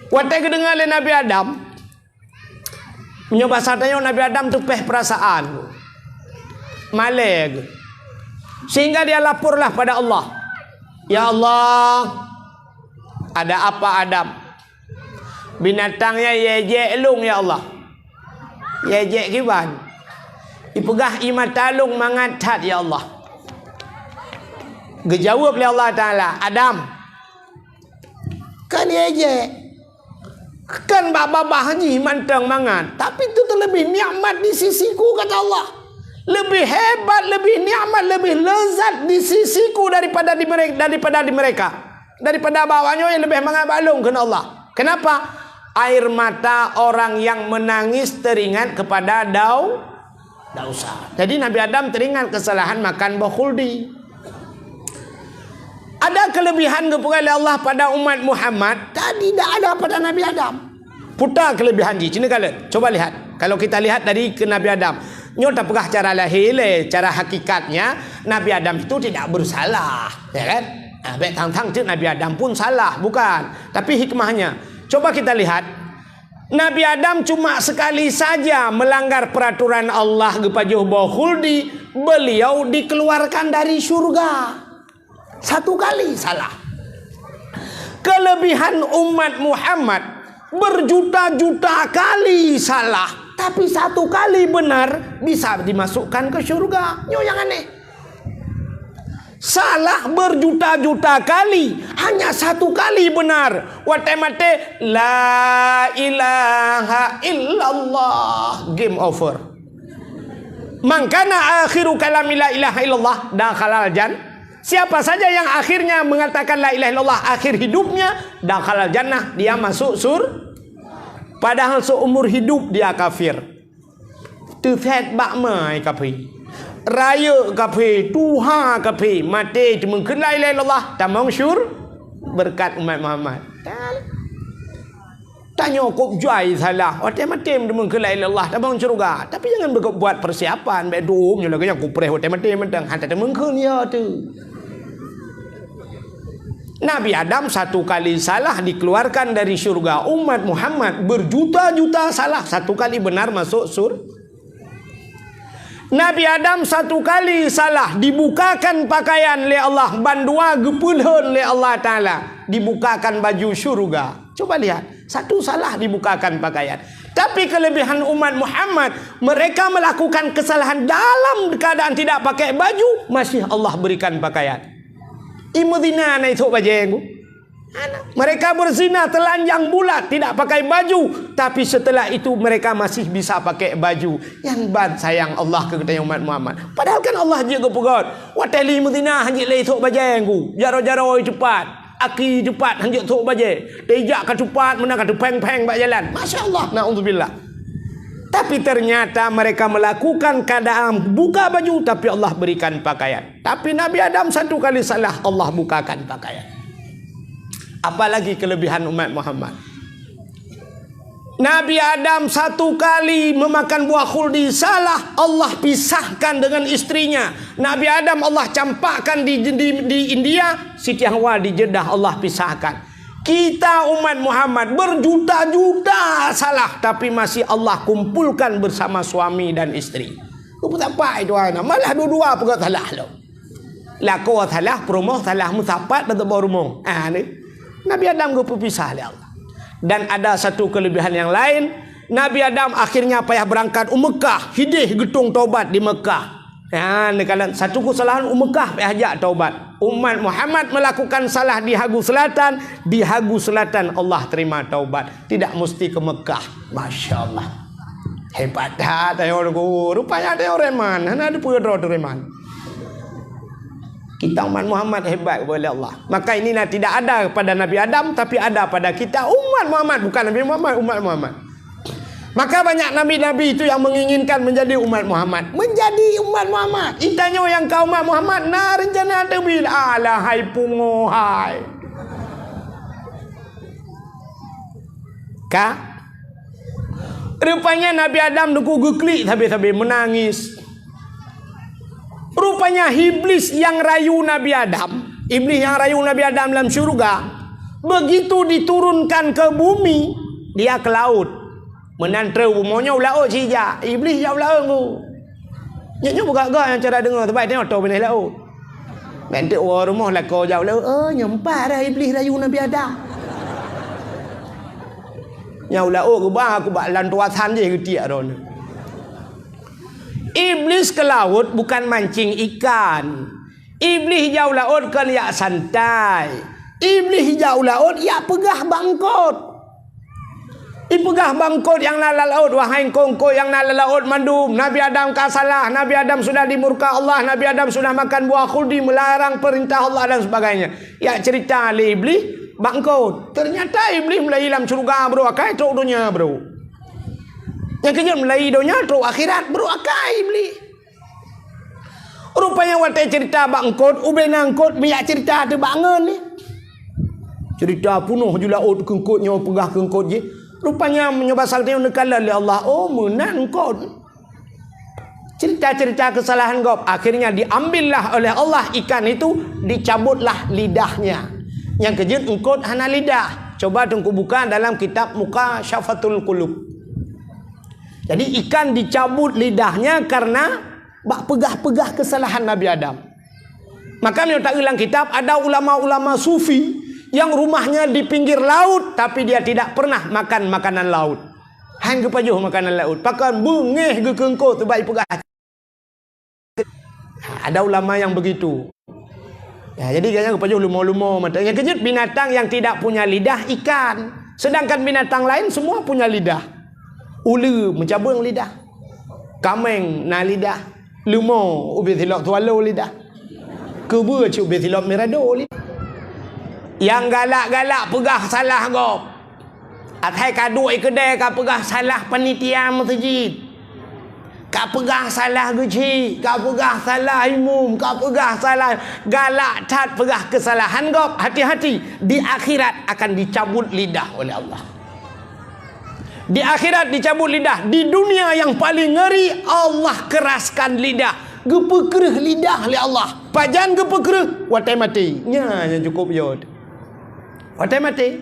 Watée geudeungoe lé Nabi Adam, meunyoe basa tanyoe Nabi Adam teupeh perasaan, malée geuh. Sehingga dia laporlah pada Allah, "Ya Allah, ada apa Adam? Binatang nyan yejek lôn, ya Allah." "Yejek kiban?" "Ipeugah ié mata lôn mangat that, ya Allah." Geujaweueb lé Allah Taala, "Adam, kan yejek." Kan bak babah jih mantong mangat, tapi itu terlebih nikmat di sisiku, kata Allah. Lebih hebat, lebih nikmat, lebih lezat di sisiku daripada di mereka, daripada di mereka. Daripada bak awak nyoe nyang leubeh mangat bak lôn, kheun Allah. Kenapa? Air mata orang yang menangis teringat kepada dau-, dosa. Jadi Nabi Adam teringat kesalahan makan buah khuldi. Ada kelebihan geupeugah lé Allah pada umat Muhammad, tadi tidak ada pada Nabi Adam. Puta kelebihan jih, cina kala. Coba lihat. Kalau kita lihat dari ke Nabi Adam. Nyoe tapeugah cara lahir lé, cara hakikatnya Nabi Adam itu tidak bersalah, ya kan? Nah, bèk tang-tang cit Nabi Adam pun salah, bukan. Tapi hikmahnya, coba kita lihat. Nabi Adam cuma sekali saja melanggar peraturan Allah geupajoh boh khuldi, beliau dikeluarkan dari syurga. Satu kali salah. Kelebihan umat Muhammad berjuta-juta kali salah, tapi satu kali benar bisa dimasukkan ke syurga. Nyoe nyang aneh. Salah berjuta-juta kali, hanya satu kali benar. Watèe maté, "La ilaha illallah." Game over. "Man kana akhiru kalami la ilaha illallah dakhalal jan-." Siapa saja yang akhirnya mengatakan la ilaha illallah akhir hidupnya, dakhalal jannah, dia masuk sur-, padahal seumur hidup dia kafir. Teusét bak mai kafé. Rayeuk kafé, tuha kafé, maté teumeukheun la ilaha illallah, tamong syur-, berkat umat Muhammad. Tanyoe kôb jai salah, watèe maté meudeungon keu la ilaha illallah, tamong syeuruga. Tapi jangan berbuat persiapan, bèk dum nyoe lagèe nyang kupreh watèe maté mantong, hana tateumeunkheun ya tu. Nabi Adam satu kali salah dikeluarkan dari syurga, umat Muhammad berjuta-juta salah, satu kali benar masuk sur-, Nabi Adam satu kali salah, dibukakan pakaian lé Allah, bandua geupeulhon lé Allah Taala, dibukakan baju syurga. Coba lihat, satu salah dibukakan pakaian. Tapi kelebihan umat Muhammad, mereka melakukan kesalahan dalam keadaan tidak pakai baju, masih Allah berikan pakaian. Imeuzina na isok bajèe ku. Mereka berzina telanjang bulat, tidak pakai baju, tapi setelah itu mereka masih bisa pakai baju. Nyan ban sayang Allah keu geutanyoe umat Muhammad. Padahal kan Allah jeuet geupeugöt, "Watèe lé meuzina hanjeuet lé isok bajèe ku, jaroe-jaroe cupat, aki cupat hanjeuet sok bajèe, tijak ka cupat meunan ka teupéng-péng bak jalan." Masya Allah, naudzubillah. Tapi ternyata mereka melakukan keadaan buka baju, tapi Allah berikan pakaian. Tapi Nabi Adam satu kali salah, Allah bukakan pakaian. Apalagi kelebihan umat Muhammad. Nabi Adam satu kali memakan buah khuldi salah, Allah pisahkan dengan istrinya. Nabi Adam Allah campakkan di, di, di India, Siti Hawa di Jeddah Allah pisahkan. Kita umat Muhammad berjuta-juta salah, tapi masih Allah kumpulkan bersama suami dan istri. Keu peue sapat itu hana? Malah dua-dua peugah salah lom. Lakoe salah, peurumoh salah, meusapat bak teubang rumoh. Ah, ni. Nabi Adam geupeupisah lé Allah. Dan ada satu kelebihan yang lain, Nabi Adam akhirnya payah berangkat u Mekah, hideh geutong taubat di Mekah. Ha, neukalon satu keusalahan u Mekah payah jak taubat. Umat Muhammad melakukan salah di Hagu Selatan, di Hagu Selatan Allah terima taubat. Tidak mesti ke Mekah. Masya Allah. Hebat that, ayo guru. Rupanya ada orang man. Hana ada pun droe orang man. Kita umat Muhammad hebat kepada Allah. Maka inilah tidak ada pada Nabi Adam, tapi ada pada kita umat Muhammad. Bukan Nabi Muhammad, umat Muhammad. Maka banyak nabi-nabi itu yang menginginkan menjadi umat Muhammad. Menjadi umat Muhammad. Itanyoe nyang ka umat Muhammad, na rencana teubil. Alah, hai pungo, hai. Ka? Rupanya Nabi Adam teungku geuklik sabe-sabe meunangis. Rupanya Iblis nyang rayu Nabi Adam, Iblis nyang rayu Nabi Adam lam syeuruga, begitu diturunkan ke bumi, dia ke laut. Meunan treu bumoe nyoe u laôt sijak, Iblis jak u laôt teungku. Nyoe, nyoe peugah-gah nyang cara deungoe, sabab nyoe tô binéh laôt. Bèk teuk woe rumoh lakoe jak u laôt, "Oh, nyoe pat dah Iblis rayu Nabi Adam." Nyang u laôt geuba, aku bak lam tuasan jih geutiek droeneuh. Iblis ke laôt bukan mancing ikan. Iblis jak u laôt kon jak santai. Iblis jak u laôt jak peugah bak eungkôt. Ipeugah bak eungkôt nyang na lam laôt, "Wahai eungkôt-eungkôt nyang na lam laôt mandum, Nabi Adam ka salah, Nabi Adam sudah dimurka Allah, Nabi Adam sudah makan buah khuldi, meularang peurintah Allah dan sebagainya." Jak ceurita lé Iblih bak eungkôt. Teunyata Iblih meulai lam syeuruga brôk akai trôk donya brôk. Nyang keujeuet meulai donya trôk akhirat brôk akai Iblih. Rupanya watée ceurita bak eungkôt, ubena eungkôt bijak ceurita teuh bak ngon ni. Ceurita peunoh ju laôt keu eungkôt nyoe peugah keu eungkôt jih. Rupanya meunyoe basa geutanyoe neukalon lé Allah, oh meunan eungkôt. Ceurita-ceurita keusalahan gob, akhirnya diambillah oleh Allah ikan itu, dicabutlah lidahnya. Nyang keujeuet eungkôt hana lidah. Coba teungku buka dalam kitab Mukasyafatul Qulub. Jadi ikan dicabut lidahnya karena bak peugah-peugah keusalahan Nabi Adam. Maka meunyoe taeu lam kitab, ada ulama-ulama sufi yang rumahnya di pinggir laut, tapi dia tidak pernah makan makanan laut. Han geupajoh makanan laut. Pakon beungéh geukeungkôt teuh bak ipeugah. Ha, ada ulama yang begitu. Ya, jadi gobnyan geupajoh lumo-lumo mata. Nyang keujeuet binatang yang tidak punya lidah ikan. Sedangkan binatang lain semua punya lidah. Uleue meucabeueng lidah. Kaméng na lidah. Lumo ubé silop swallow lidah. Keubeue cit ubé silop mirado lidah. Nyang galak-galak peugah salah gob. Asai ka duek i keudè ka peugah salah panitia meuseujid. Ka peugah salah geuchik, ka peugah salah imum, ka peugah salah, galak that peugah keusalahan gob. Hati-hati, di akhirat akan dicabut lidah oleh Allah. Di akhirat dicabut lidah, di dunia yang paling ngeri Allah keraskan lidah, geupeukreuh lidah lé Allah. Pajan geupeukreuh? Watée maté. Nyan nyang cukup jeuet. Watée maté.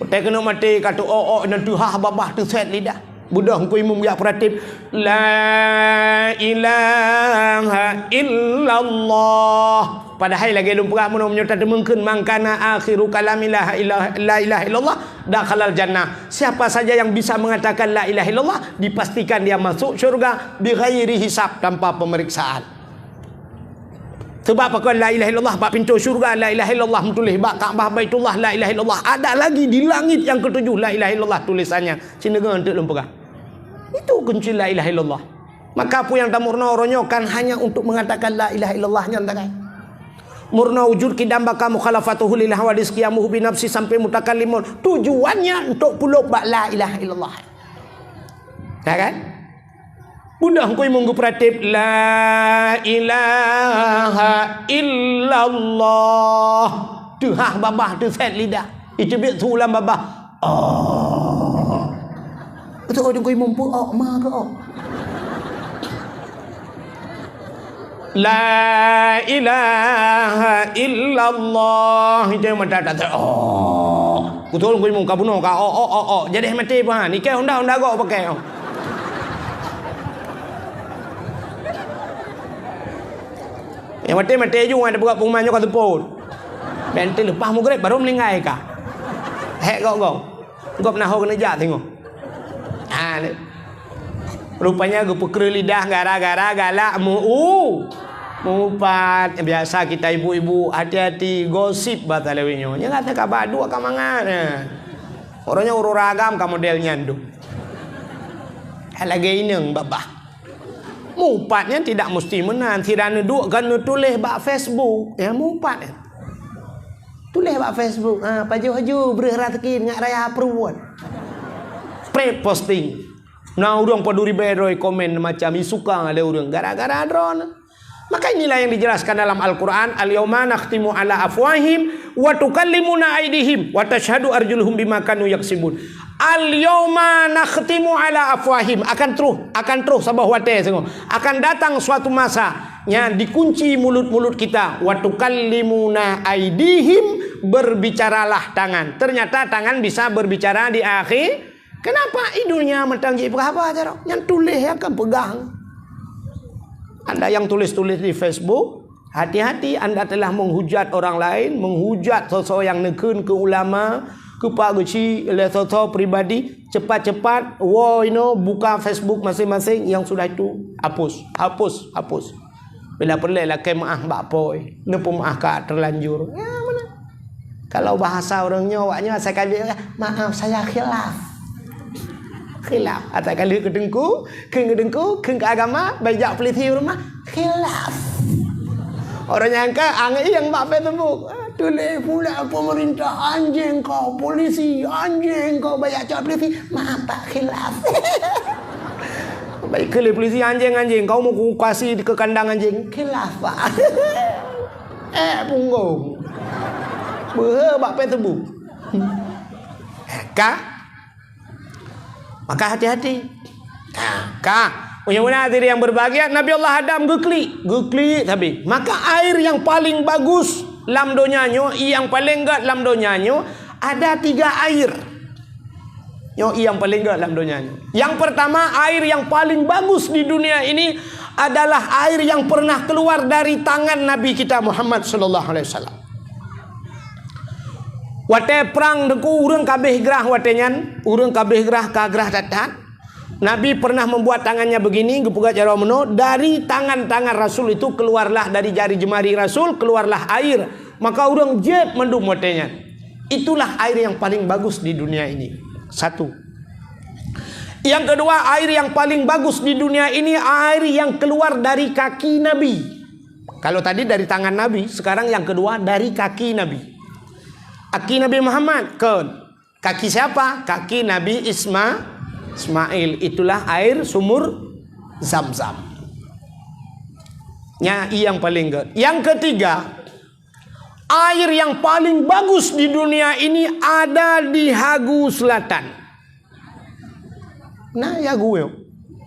Watée keuneuk maté ka teuok-ok nyan teuhah babah teusét lidah. Beudôh Teungku Imum geujak peuratéb, "La ilaha illallah." Padahai lagée lôn peugah meunoe, meunyoe tateumeung kheun, "Man kana akhiru kalami la ilaha, la ilaha illallah, dakhalal jannah." Siapa saja yang bisa mengatakan la ilaha illallah, dipastikan dia masuk syurga bighairi hisab, tanpa pemeriksaan. Sebab pakon la ilaha illallah bak pintoe syurga, la ilaha illallah meutuléh bak Ka'bah Baitullah, la ilaha illallah. Ada lagi di langit yang ketujuh la ilaha illallah tulisannya. Sineungoe eunteuk lôn peugah. Itu kunci la ilaha illallah. Maka peue nyang tameurunoe uroe nyoe kan hanya untuk mengatakan la ilaha illallah nyan sagai. Meurunoe wujud qidam baqa mukhalafatuhu lil hawadis qiyamuhu bi nafsi sampai mutakallimun. Tujuannya untuk pulop bak la ilaha illallah. Ya kan? Beudôh Teungku Imum geupeurateb, "La ilaha illallah." Teuhah babah teusét lidah. Iteubiet su lam babah. Oh. Beutôi Teungku Imum peuok ma keu ok. La ilaha illallah. Itu yang mata tak ter-, oh. Beutôi Teungku Imum ka bunoe ka, oh, oh, oh, oh. Jadi maté pun ha. Ni ke honda, honda gok pakai. Oh. Yang maté, maté ju, ada buka pengumuman nyoe ka seupôt. Bèk leupah mugreb baru meuninggai ka. Hek gok-gok. Gop na ho keuneuk jak singoh. Ha, ni. Rupanya geupeukreuh lidah gara-gara galak meu-, mupat. Biasa kita ibu-ibu hati-hati gosip bak talewi nyoe. Nyan kata ka ba duek ka mangat. Ha. Uroe nyoe ureueng agam ka model nyan tu. Lagèe inong babah. Mupat nyan tidak mesti meunan. Sira neuduek ka neutuléh bak Facebook. Ya, mupat nyan. Tuléh bak Facebook, ha, pajoh-pajoh breuh raseuki ngat raya pruet. Spread posting. Na ureueng paduri bèe droe komen macam isuka lé ureueng gara-gara droeneuh. Maka inilah yang dijelaskan dalam Al-Quran, "Al-yauma nakhtimu ala afwahim wa tukallimuna aidihim wa tashhadu arjuluhum bima kanu yaksibun." Al-yauma nakhtimu ala afwahim. Akan troh, akan troh saboh watèe singoh. Akan datang suatu masa, nyan dikunci mulut-mulut kita. Wa tukallimuna aidihim, berbicaralah tangan. Ternyata tangan bisa berbicara di akhir. Kenapa? Di dunia mantong jipeugah haba carông. Nyan tuléh nyang kan peugah. Anda yang tulis-tulis di Facebook, hati-hati anda telah menghujat orang lain, menghujat soe-soe nyang neukheun keu ulama, keu pak geuchik lé soe-soe pribadi, cepat-cepat woe inoe buka Facebook masing-masing, yang sudah itu hapus, hapus, hapus. Bila peureulèe lakèe meu'ah bak po, neupeumeu'ah ka terlanjur. Ya, mana? Kalau bahasa ureueng nyoe, awak nyoe asai ka, "Maaf, saya khilaf." Khilaf. Ata ka lheueh keu teungku, kheun keu teungku, kheun keu agama, bak jak polisi u rumoh. Khilaf. Ureueng nyang ka angieng bak Facebook. Ah, tuléh pula pemerintah anjing kau, polisi anjing kau, bak jak polisi. Mata khilaf. Baik keu lé polisi anjing-anjing, kau mau kukasi ke kandang anjing. Khilaf, Pak. Eh, punggong. Beuhe bak Facebook. Ka? Maka hati-hati. Ka, ka. Punya guna diri yang berbahagia, Nabi Allah Adam geuklik, geuklik tapi. Maka air yang paling bagus lam donya nyoe, yang paling gét lam donya nyoe, ada tiga air. Nyoe yang paling gét lam donya nyoe. Yang pertama, air yang paling bagus di dunia ini adalah air yang pernah keluar dari tangan Nabi kita Muhammad sallallahu alaihi wasallam. Watée prang teungku ureuëng kabeh grah watée nyan, ureuëng kabeh grah ka grah that-that. Nabi pernah membuat tangannya begini, geupeugah jaroe meunoe, dari tangan-tangan Rasul itu keluarlah, dari jari jemari Rasul keluarlah air. Maka ureuëng jieb mandum watée nyan. Itulah air yang paling bagus di dunia ini. Satu. Yang kedua, air yang paling bagus di dunia ini air yang keluar dari kaki Nabi. Kalau tadi dari tangan Nabi, sekarang yang kedua dari kaki Nabi. Kaki Nabi Muhammad, kon. Kaki siapa? Kaki Nabi Isma, Ismail. Itulah air sumur Zam-Zam. Nya, i nyang paling gét. Yang ketiga, air yang paling bagus di dunia ini ada di Hagu Selatan. Na i Hagu nyoe.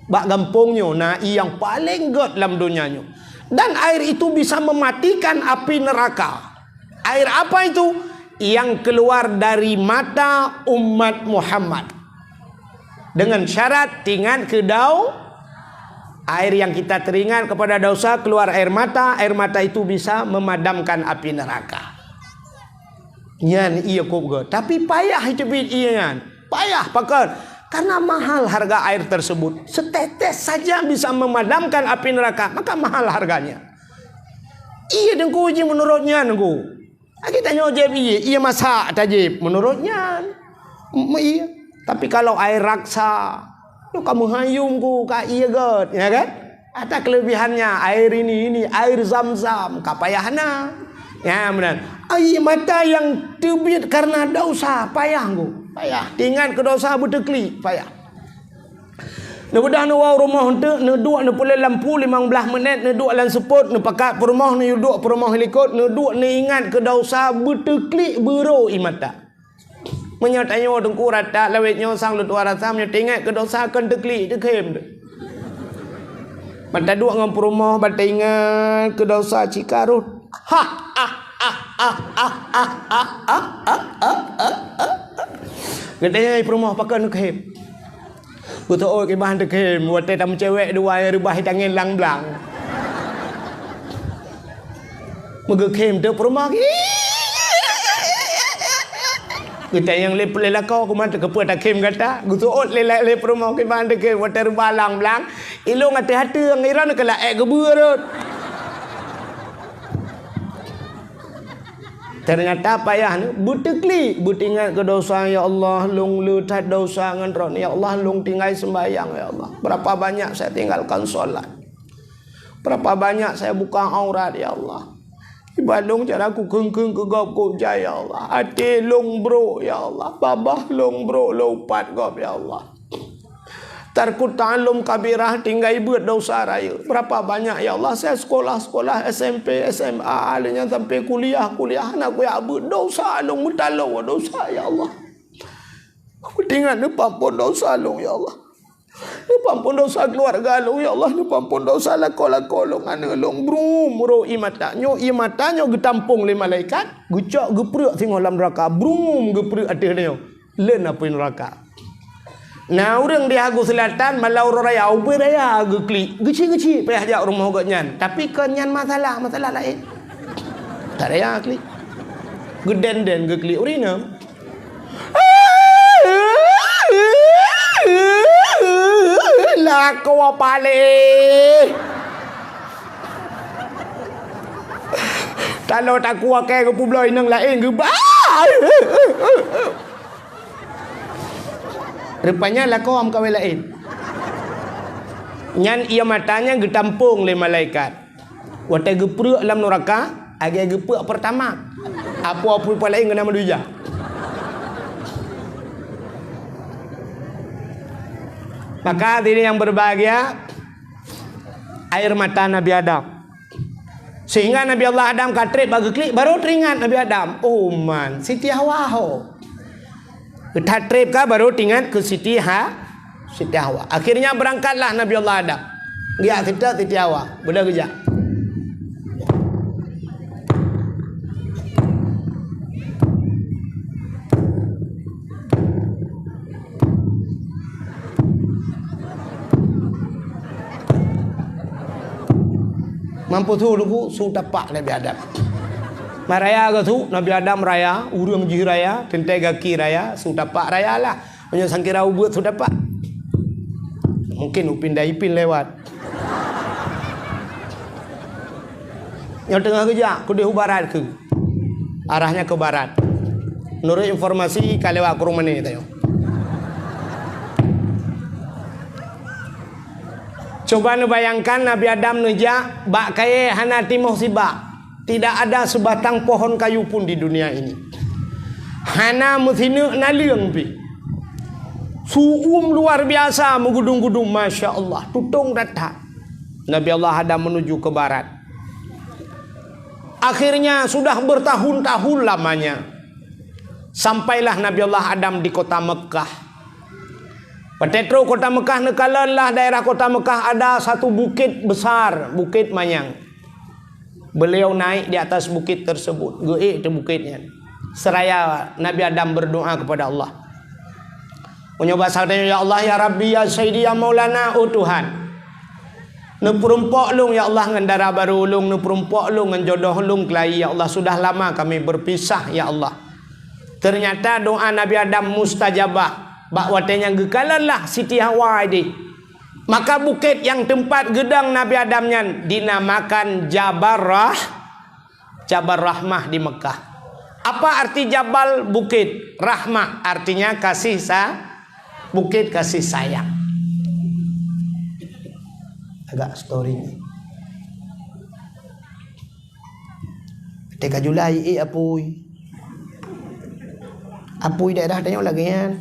Bak gampông nyoe na i nyang paling gét lam donya nyoe. Dan air itu bisa mematikan api neraka. Air apa itu? Yang keluar dari mata umat Muhammad. Dengan syarat teuingat keu dau-, air yang kita teringat kepada dosa, keluar air mata, air mata itu bisa memadamkan api neraka. Nyan ié kôb gét. Tapi payah teubiet ié nyan. Payah pakon? Karena mahal harga air tersebut. Setetes saja bisa memadamkan api neraka, maka mahal harganya. Ié teungku ji menurut nyan teungku. Lagi tanyoe jieb ié, ié masak tajieb menurut nyan. M-, ié. Tapi kalau air raksa, nyoe ka meuhayum ku ka ié gét, ya kan? Ada kelebihannya, air ini, ini, air Zam-Zam, ka payah na. Ya, benar. Air mata yang teubiet karena dosa, payah ku. Payah. Teuingat keu dosa beuteuklik, payah. Neubeudôh neuwoe rumoh eunteuk, neuduek neupeuleueh lampu limong blaih minét, neuduek lam seupôt, neupakat peurumoh, neuduek peurumoh likot, neuduek neuingat keu dosa beuteuklik beurô ié mata. Meunyoe tanyoe teungku rata lawét nyoe sang leutuha rasa, meunyoe teuingat keu dosa kon teuklik teukhém. Ban taduek ngon peurumoh, ban taingat keu dosa cit ka rhot. Ha, ha, ha. Geutanyong peurumoh pakon neukhém. Beutôi kiban teukhém, watée tameucewek dua nyang reubah tangieng lam blang. Meugeukhém teuk peurumoh. Geutanyong lé, lé lakoe, "Kuman teukeupeu takhém gata?" Geuseuôt lé, lé peurumoh kiban teukhém, watée reubah lam blang. Ilong até-até ngiron keu laék geubeue rot. Ternyata payah ni, beuteuklik, beuteuingat keu dosa, "Ya Allah, lôn le that dosa ngon droeneuh. Ya Allah, lôn tinggai seumbahyang, ya Allah. Berapa banyak saya tinggalkan solat. Berapa banyak saya buka aurat, ya Allah. Iba lôn cara kukheun-kheun keu gob kujai, ya Allah. Até lôn brok, ya Allah. Babah lôn brok, lôn upat gob, ya Allah." Tarkut ta'allum kabirah, tinggai beuet dosa rayeuk. Berapa banyak, ya Allah, saya sekolah-sekolah S M P, S M A, lheuh nyan sampai kuliah, kuliah, hana kujak beuet dosa, lôn meutaloe dosa, ya Allah. Aku teuingat neupeuampôn dosa lôn, ya Allah. Neupeuampôn dosa keluarga lôn, ya Allah. Neupeuampôn dosa lakoe-lakoe lôn, aneuk lôn. Brum, rhot ié mata. Nyoe ié mata nyoe geutampông lé malaikat, geucok geupreuek singoh lam neuraka. Brum, geupreuek ateueh nyoe. Leuen apui neuraka. Na ureuëng di Hagu Selatan, malam uroe raya, ubé raya geuklik. Geuchik-geuchik payah jak rumoh gobnyan. Tapi kon nyan masalah, masalah laén. That raya klik. Geuden-den geuklik ureuëng inong. Lakoe paléh. Taloe takue kée geupubloe inong laén geuba. Rupanya lakoe meukawen laén. Nyan ié mata nyan geutampong lé malaikat. Watée geupreuek lam nuraka, lagée geupreuek Pertamax. Apo-apo laén keunan meudujak. Maka hadirin yang berbahagia, air mata Nabi Adam. Sehingga Nabi Allah Adam ka treb bak geuklik, baru teringat Nabi Adam, "Oh man, Siti Hawa ho." That treb ka baru teuingat keu Siti Ha-, Siti Hawa. Akhirnya berangkatlah Nabi Allah Adam. Geujak sitak Siti Hawa. Beudôh geujak. Mampu su lugu, su tapak Nabi Adam. Maraya geusu, Nabi Adam raya, ureuëng jih raya, teuntée gaki raya, su tapak raya lah. Meunyoe sangkira ubeut su tapak. Mungkin Upin Daipin lewat. Nyoe teungoh geujak, keudeh u barat keu. Arahnya ke barat. Menurut informasi, ka lewat Kurung Mané tanyoe. Coba neubayangkan Nabi Adam neujak bak kayée hana timoh sibak. Tidak ada sebatang pohon kayu pun di dunia ini. Hana meusineuk naleueng pih. Su'um luar biasa meugudung-gudung, masya Allah, tutong that-that. Nabi Allah Adam menuju ke barat. Akhirnya sudah bertahun-tahun lamanya, sampailah Nabi Allah Adam di kota Mekah. Watée trok kota Mekah, neukalon lah daerah kota Mekah ada satu bukit besar, Bukit Manyang. Beliau naik di atas bukit tersebut, geuék di bukit nyan. Seraya Nabi Adam berdoa kepada Allah. Meunyoe basa tanyoe, "Ya Allah, ya Rabbi, ya Sayyidi, ya Maulana, oh Tuhan. Neupeurumpok lôn, ya Allah, ngon dara barô lôn, neupeurumpok lôn ngon jodoh lôn keulayi, ya Allah, sudah lama kami berpisah, ya Allah." Ternyata doa Nabi Adam mustajabah. Bak watée nyan geukalon lah Siti Hawa ideh. Maka bukét nyang teumpat geudong Nabi Adam nyan dinamakan Jabal Rah-, Jabal Rahmah di Mekah. Apa arti Jabal? Bukét. Rahmah artinya kasih sa-, bukét kasih sayang. Agak story ni. Teuka julai, eh, apui. Apui daerah tanyoe lagée nyan.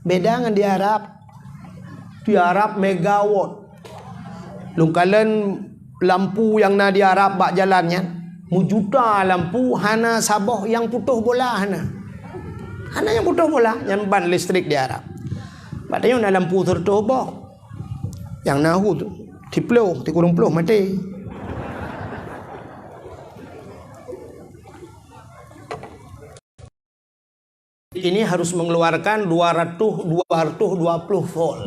Beda ngon di Arab. Di Arab megawatt. Lôn kalon lampu nyang na di Arab bak jalan nyan, meujuta lampu, hana saboh nyang putôh bola hana. Hana nyang putôh bola, nyan ban listrik di Arab. Bak tanyoe na lampu sireutôh boh. Nyang na hu tu, siplôh, sikureueng plôh maté. Ini harus mengeluarkan dua ratus, dua ratus dua puluh volt.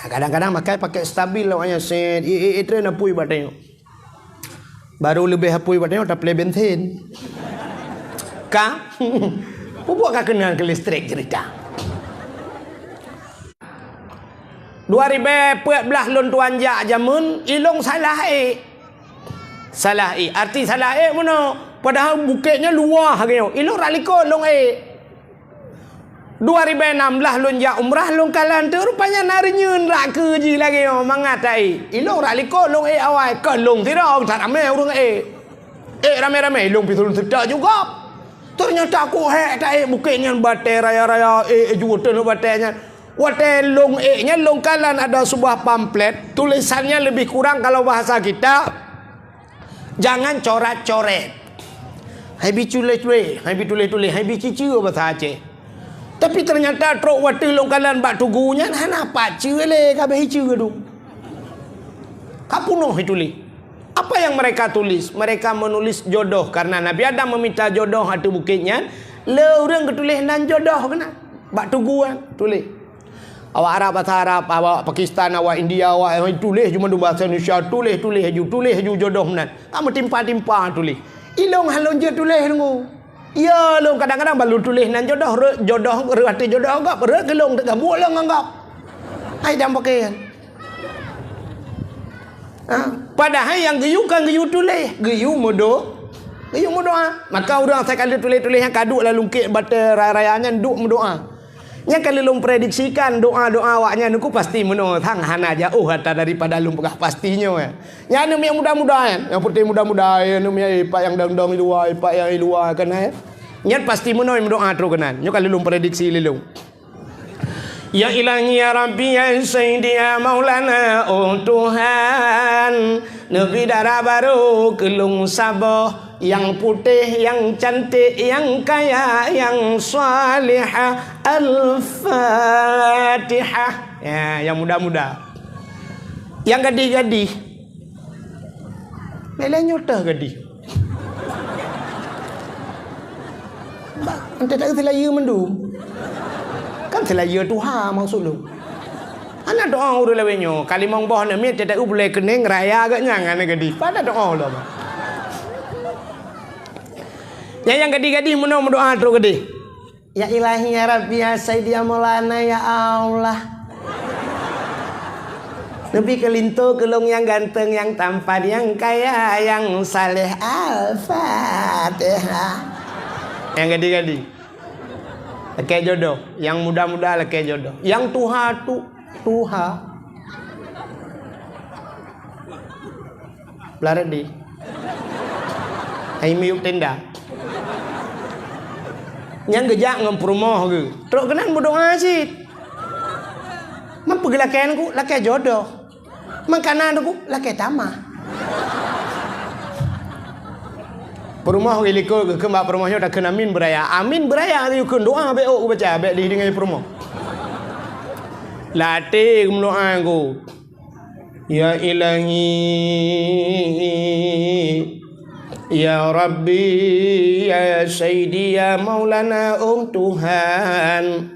Nah, kadang-kadang makai pakai stabil awaknyan set, eh, eh, eh, tren apui bak tanyoe. Baru leubeh apui bak tanyoe, taplé bensin. Ka? Pupuk ka keunong keu listrik cerita. Dua ribée peuet blaih lôn tuan jak jameun, ilong salah ék. Salah ék. Arti salah ék meunoe. Padahai bukét nyan luwah lagée nyoe. Ilong rot likot lôn ék. Dua ribée nam blaih lôn jak umrah, lôn kalon teuk rupanya na reunyeun rot keue jih lagée nyoe mangat taék. Ilong rot likot lôn ék awai, kon lôn sidroe, that ramé ureuëng ék. Ék ramé-ramé, ilong pih lôn seutôt juga. Ternyata ku hék taék bukét nyan batée raya-raya, ék, ék juet teungoh batée nyan. Watée lôn ék nyan lôn kalon ada sebuah pamflet, tulisannya lebih kurang kalau bahasa kita, "Jangan coret-coret." Hai bi tuléh-tuléh, hai bi tuléh-tuléh, hai bi ciceue bahasa Aceh. Tapi ternyata trok watée lôn kalon bak tugu nyan hana pat ceue lé, ka abéh ceue dum. Ka punoh tuléh. Apa yang mereka tulis? Mereka menulis jodoh karena Nabi Adam meminta jodoh ateueh bukét nyan. Le ureuëng geutuléh nan jodoh keunan. Bak tugu nyan tuléh. Awak Arab bahasa Arab, awak Pakistan, awak India, awak, eh, tuléh ju mandum bahasa Indonesia, tuléh, tuléh ju, tuléh ju jodoh meunan. Ka meutimpa-timpa tuléh. Ilong han lôn jeuet tuléh deungoe. Ya, lôn kadang-kadang ban lôn tuléh nan jodoh, rot jodoh, rot ateueh jodoh gob, rot keu lôn teuka buet lôn ngon gob. Hai dam pakai kan. Ha? Padahai nyang geuyue kan geuyue tuléh, geuyue meudo-, geuyue meudoa. Maka ureuëng asai ka lheueh tuléh-tuléh nyan ka duek lam lungkét batée raya-raya nyan duek meudoa. Nyang ka lôn prediksikan doa-doa awaknyan nyoe pasti meunoe, sang hana jauh ata daripada lôn peugah pasti nyoe. Nyan aneuk miet muda-muda nyan, nyang putih muda-muda, aneuk miet ipak nyang dong-dong di luwa, ipak nyang di luwa kan, eh. Nyan pasti meunoe meudoa trok keunan. Nyoe ka lôn prediksi lé lôn. Ya Ilahi, ya Rabbi, ya Sayyidi, ya Maulana, oh Tuhan, neubi dara barô keu lôn saboh, nyang putéh, nyang cantik, nyang kaya, nyang salihah. Al-Fatihah. Ya, nyang muda-muda. Nyang gadih-gadih. Lé-lé nyoe teuh gadih. Bah, ente tak seulayeue mandum. Kan seulayeue tuha maksud lôn. Hana doa ureueng lawét nyoe, ka limong boh aneuk miet, teuh bulèe keuneng raya geuh nyan aneuk gadih. Pada doa lom. Nyang, nyang gadih-gadih meunoe meudoa trok gadih. Ya Ilahi, ya Rabbi, ya Sayyidi, ya Maulana, ya Allah. Neubi keu linto keu lôn nyang ganteng, nyang tampan, nyang kaya, nyang saleh. Al-Fatihah. Nyang gadih-gadih. Lakèe jodoh. Nyang muda-muda lakèe jodoh. Nyang tuha tu, tuha. Blah reudi. Hai miyueb tenda. Nyang geujak ngon peurumoh geuh. Trok keunan meudoa cit. Man peue geulakèe ngon ku, lakèe jodoh. Man kana ngon ku, lakèe tamah. Peurumoh geuh likot geukheun bak peurumoh nyoe takheun amin beuraya. Amin beuraya geukheun doa bèk ôk geubaca, bèk dideungoe peurumoh. Lam até geumeudoa ngon ku. Ya Ilahi, ya Rabbi, ya Sayyidi, ya Maulana, oh Tuhan.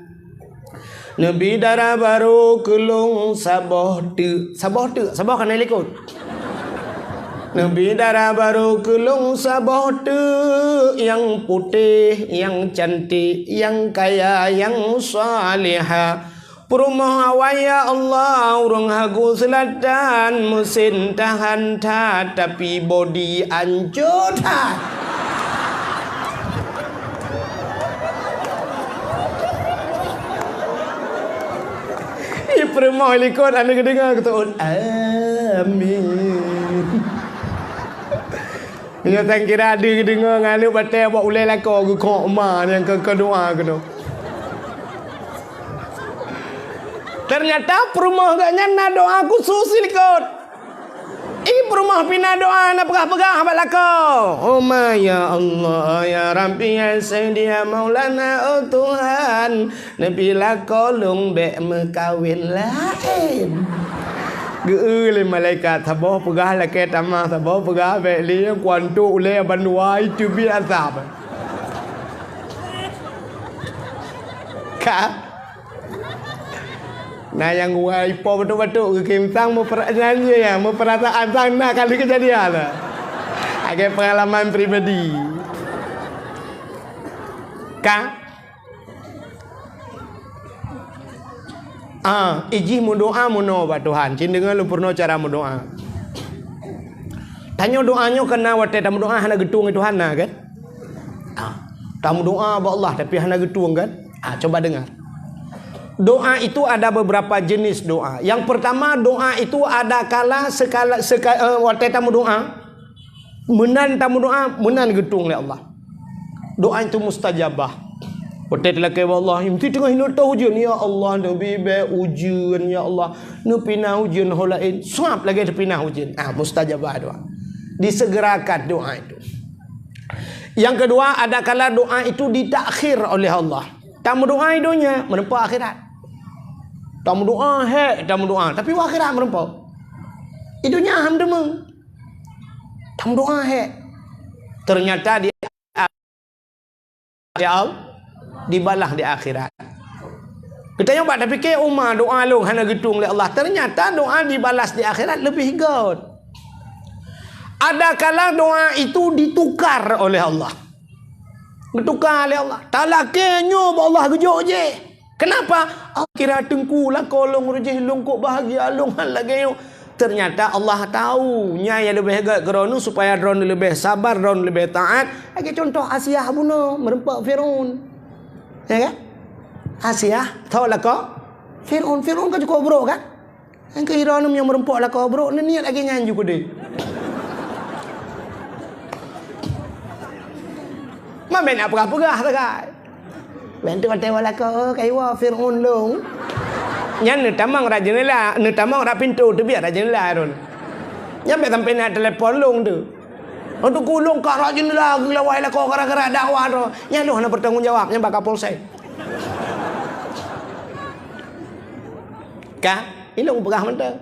Neubi dara barô keu lôn saboh teuk. Saboh teuk, saboh ka na likot. Neubi dara barô keu lôn saboh teuk, nyang putéh, nyang cantik, nyang kaya, nyang salihah. Peurumoh awai, ya Allah, ureueng Hagu Seulatan, meusen tahan that, tapi bodi ancô that. Ih, peurumoh likot aneuk geudeungoe geuteuôt. Amin. Nyoe tan kira deuh geudeungoe ngon aneuk batèe bak ulèe lakoe geukok ma nyang keu, keu doa keunoe. Teunyata peurumoh geuh nyan na doa khusos likot. Ih, peurumoh pih na doa na peugah-peugah bak lakoe. Oh ma, ya Allah, ya Rabbi, ya Sayyidi, ya Maulana, oh Tuhan. Neubi lakoe lôn bèk meukawen laén. Geu-eu lé malaikat, saboh peugah lakèe tamah, saboh peugah bèk lé, kuantok ulèe bandua teubiet asab. Ka? Na nyang geuwoe ipo batuk-batuk, geukim sang meupera-, nyan jih ya, meupeurasaan sang na kali keujadian. Lagèe peungalaman pribadi. Ka? Ah, ijih meudoa meunoe bak Tuhan. Cit deungoe lôn peurunoe cara meudoa. Tanyoe doa nyoe keu na watèe tameudoa hana geutueng lé Tuhan na kan? Ah, tameudoa bak Allah tapi hana geutueng kan? Ah, coba dengar. Doa itu ada beberapa jenis doa. Yang pertama, doa itu ada kala sekala, seka-, eh, watèe tameudoa, meunan tameudoa, meunan geutueng lé Allah. Doa itu mustajabah. Watèe talakèe bak Allah, meusti teungoh hinoe teuh ujeuen, "Ya Allah, neubi bèk ujeuen, ya Allah." Neupinah ujeuen ho laén, sab lagèe teupinah ujeuen. Ah, mustajabah doa. Disegerakan doa itu. Yang kedua, ada kala doa itu ditakhir oleh Allah. Tameudoa i donya, meureumpok akhirat. Tameudoa hék, tameudoa, tapi u akhirat meureumpok. I donya han meuteumé. Tameudoa hék. Ternyata di, di al-, dibalah di akhirat. Geutanyoe bak tapike, "Uma doa lôn hana geutueng lé Allah." Ternyata doa dibalas di akhirat leubeh göt. Ada kala doa itu ditukar oleh Allah. Geutuka lé Allah. Talakèe nyoe bak Allah geujok jih. Kenapa? "Ah, kira teungku lakoe lôn reujéh lôn kok bahagia lôn han lagèe nyoe." Ternyata Allah tahu nyan nyang leubeh göt keu droeneuh supaya droeneuh leubeh sabar, droeneuh leubeh taat. Lagèe contoh Asiah bunoe meureumpok Firaun. Ya kan? Asiah, tho lakoe Fir'aun. Fir'aun kan cukôp brôk kan? Nyang keu droeneuh nyang meureumpok lakoe brôk, neuniet lagèe nyan ju keudeh. Ma bèk na peugah-peugah sagai. Bèk teuk watèe lakoe, "Oh, kayue Fir'aun lôn." Nyan neutamong rot jeundela, neutamong rot pintoe, teubiet rot jeundela droeneuh. Nyan bèk sampoe na telepon lôn teuh. Untuk kulôn ka rot jeundela geulawai lakoe gara-gara dakwah droe. Nyan lôn hana bertanggung jawab, nyan bak Kapolsek. Ka? Ilôn peugah mantong.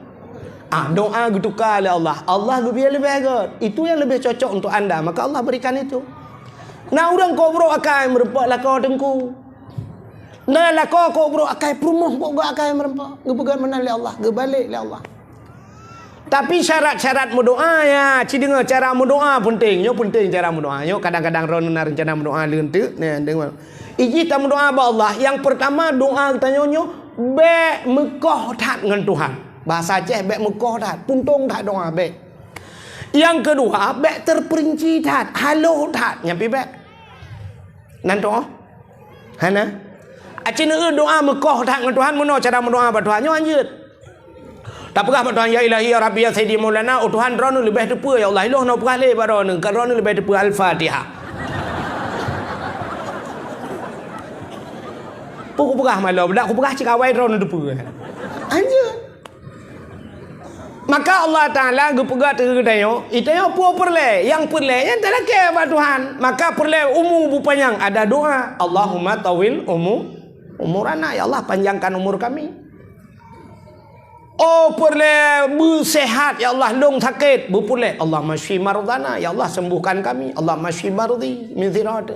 Ah, doa geutuka lé Allah. Allah geubri leubeh gèt. Itu yang lebih cocok untuk anda, maka Allah berikan itu. Na ureueng kôp brôk akai meureumpok lakoe teungku. Na lakoe kôp brôk akai, peurumoh kôp brôk akai meureumpok. Geupeugèt meunan lé Allah, geubalek lé Allah. Tapi syarat-syarat meudoa, ya, ci deungoe cara meudoa peunteng. Nyoe peunteng cara meudoa. Nyoe kadang-kadang droeneuh na reuncana meudoa leuen teuk, nyan deungoe. Ijih tameudoa bak Allah, nyang peurtama doa geutanyoe nyoe bèk meukoh that ngon Tuhan. Bahasa Aceh bèk meukoh that, puntông that doa bèk. Nyang keudua, bèk teupeurinci that, haloh that, nyan pih bèk. Nan toh? Hana? Aci neueu doa meukoh that ngon Tuhan, meunoe cara meudoa bak Tuhan nyoe hanjeuet. Tapeugah bak Tuhan, "Ya Ilahi, ya Rabbi, ya Sayyidi Maulana, oh Tuhan, droeneuh leubeh teupeue, ya Allah, ilôn hana peugah lé bak droeneuh, ka droeneuh leubeh teupeue, Al-Fatihah." Peue kupeugah maloe, dak kupeugah cit awai droeneuh teupeue. Hanjeuet. Maka Allah Taala geupeugah keu geutanyoe, geutanyoe peue peureulèe, nyang peureulèe nyan talakèe bak Tuhan. Maka peureulèe umu beupanyang, ada doa, "Allahumma tawil umu-, umurana," ya Allah, panjangkan umur kami. Oh, peureulèe beuseuhat, ya Allah, lôn sakét, beupeureulèe, "Allahumma syfi mardana," ya Allah, sembuhkan kami, "Allahumma syfi mardi min zirad."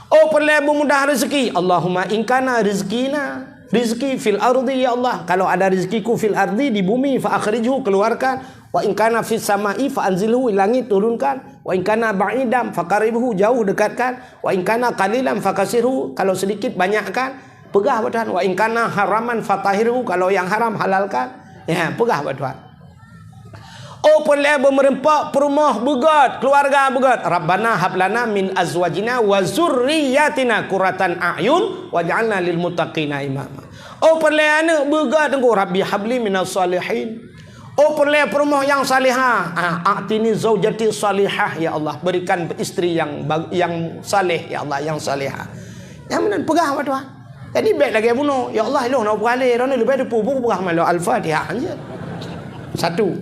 Oh, peureulèe beumudah rezeki, "Allahumma in kana rizqina, rizqi fil ardi, ya Allah, kalau ada rezekiku fil ardi, di bumi, fa akhrijhu, keluarkan, wa in kana fis sama'i, fa anzilhu, di langit, turunkan, wa in kana ba'idan, fa qarribhu, jauh, dekatkan, wa in kana qalilan, fa katsirhu, kalau sedikit, banyakkan." Peugah bak Tuhan, "Wa in kana haraman fatahhirhu," kalau yang haram halalkan. Ya, peugah bak Tuhan. Oh, peureulèe beumeureumpok peurumoh beugèt, keuluwarga beugèt. "Rabbana hab lana min azwajina wa zurriyyatina qurratan a'yun waj'alna lil muttaqina imama." Oh, peureulèe aneuk beugèt teungku, "Rabbi habli minas shalihin." Oh, peureulèe peurumoh nyang salihah. Ah, "A'tini zaujati shalihah," ya Allah, berikan istri yang bag-, yang saleh, ya Allah, yang salihah. Nyang meunan peugah bak Tuhan. Jadi, bèk lagèe bunoe, "Ya Allah, ilôn hana peugah lé, droeneuh leubeh teupeue," peugah maloe Al-Fatihah. Satu.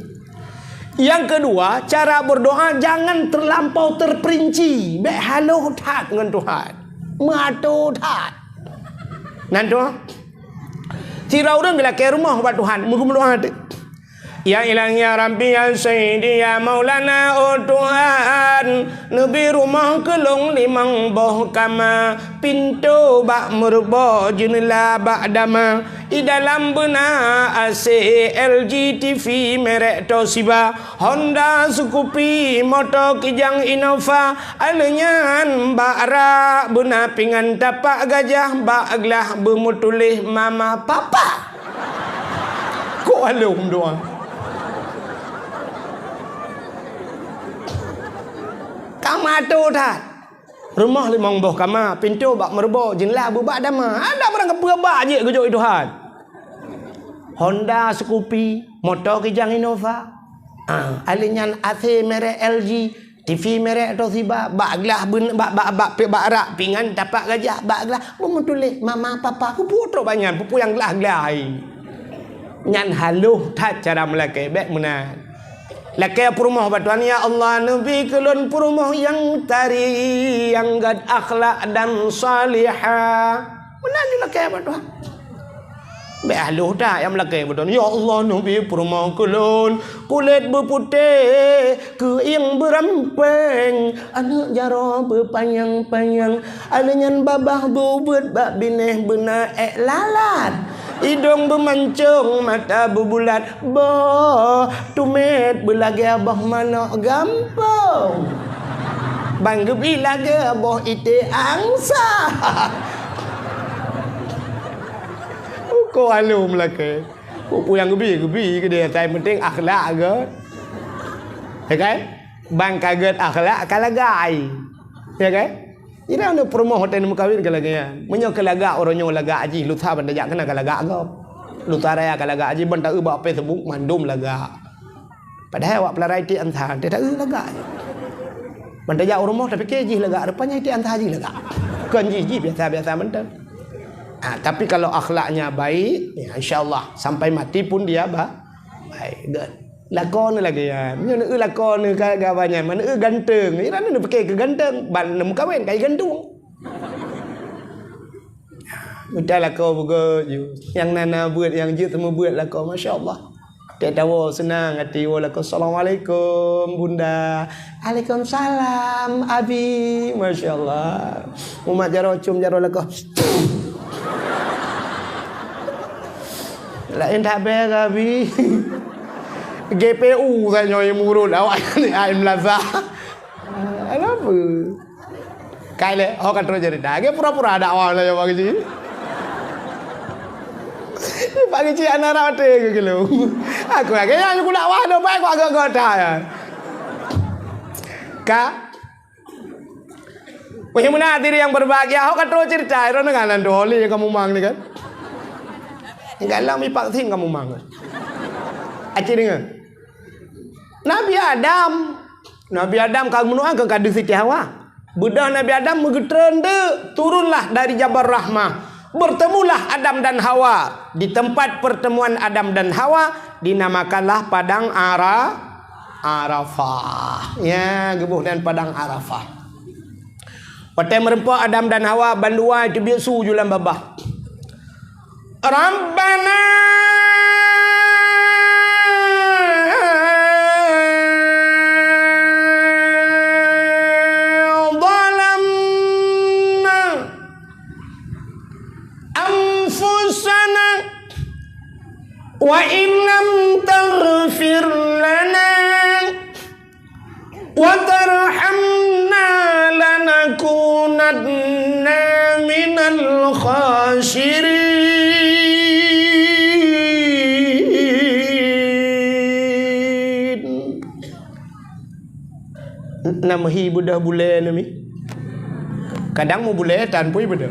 Yang kedua, cara berdoa jangan terlampau terperinci. Bèk haloh that ngon Tuhan. Meuatoe that. Nan tu, sira ureueng geulakèe rumoh bak Tuhan, meugeumeudoa teuh. Ya Ilahi, ya Rabbi, ya Sayyidi, ya Maulana, oh Tuhan, neubri rumoh keu lôn limong boh kama, pintoe bak meuruboh, jeuneula bak dama, i dalam beuna A C, L G, T V merek Toshiba, Honda, Scoopy, moto Kijang, Innova, alèh nyan bak rak beuna pingan tapak gajah, bak glah beumeutuléh mama papa. Kok alông doa? Ka meuatoe that. Rumoh limong boh kama, pintoe bak meuruboh, jeuneula beubak dama. Ada barang kapeue bak jeuet geujok i Tuhan. Honda, Scoopy, moto Kijang, Innova. Ah, alèh nyan A C merek L G, T V merek Toshiba, bak glah beun-, bak, bak, bak, bak rak pingan tapak gajah, bak glah beumeutuléh mama papa, keupeue trok bak nyan, peue-peue nyang glah-glah hai. Nyan haloh that cara meulakèe, bèk meunan. Lakèe peurumoh bak Tuhan, "Ya Allah, neubri keu lôn peurumoh nyang tari, nyang gèt akhlak dan salihah." Meunan ju lakèe bak Tuhan. Bèk haloh that nyang meulakèe bak Tuhan, "Ya Allah, neubri peurumoh keu lôn kulét beuputéh, keuieng beurampéng, aneuk jaroe beupanyang-panyang, alèh nyan babah beubeuet, bak binéh beuna èk lalat, idông beumancông, mata beubulat, boh tumét beulagèe boh manok gampông, ban geubi lagèe boh iték angsa." Uko alông lakèe. Peue-peue nyang geubi, geubi keudéh, nyang penting akhlak gèt. Ya kan? Ban ka gèt akhlak ka lagai. Ya kan? Jadi aneuk peurumoh watèe neumeukawen ka lagèe nyan. Meunyoe ka lagak uroe nyoe lagak jih, lusa ban tajak keunan ka lagak gob. Lusa raya ka lagak jih, ban taeu bak Facebook mandum lagak. Padahai awak peularai tiek ansa, teuh taeu lagak. Ban tajak u rumoh tapike jih lagak, rupanya tiek ansa jih lagak. Kon jih, jih biasa-biasa mantong. Ah, tapi kalau akhlaknya baik, ya, insya Allah sampai mati pun dia ba-, baik. Good. Lakoe neuh lagèe nyan. Meunyoe neueu lakoe neuh ka, ka banyak, meunyoe neueu ganteng, ya, neueu pike keu ganteng, ban neumeukawen kai gantung. Mita lakoe beugôt ju. Nyang na-na beuet, nyang jeuet seumeubeuet lakoe, masya Allah. Tiep tawoe seunang até woe lakoe, "Assalamualaikum, Bunda." "Waalaikumsalam, Abi." Masya Allah. Mumat jaroe, cium jaroe lakoe. Laén that bèe, Abi. G P U saja nyang murot awak ni, ai meulazah. Kenapa? Kai lé, ho ka troh cerita. Lagèe pura-pura dakwah lah ya Pak Keuchik. Pak Keuchik aneuk rate ke kilo. Aku lagèe nyan aku dakwah dah baik aku agak-agak dah ya. Ka. Wahai meunan hadirin yang berbahagia, ho ka troh cerita, iro dengan tu holi kamu mang ni kan. Enggak lang mi vaksin kamu mang. Acik dengar. Nabi Adam. Nabi Adam ka meunoe ka keu Siti Hawa. Beudôh Nabi Adam meugeutreun deuk, turunlah dari Jabal Rahmah. Bertemulah Adam dan Hawa. Di tempat pertemuan Adam dan Hawa, dinamakanlah Padang Ara-, Arafah. Ya, geuboh nan Padang Arafah. Watèe meureumpok Adam dan Hawa, bandua teubiet su ju lam babah. Rabbana zalamna anfusana wa in lam taghfir lana wa tarhamna lanakunanna minal khasirin. Nam hi beudôh bulèe nami. Kadang meubulèe tan pui beudôh.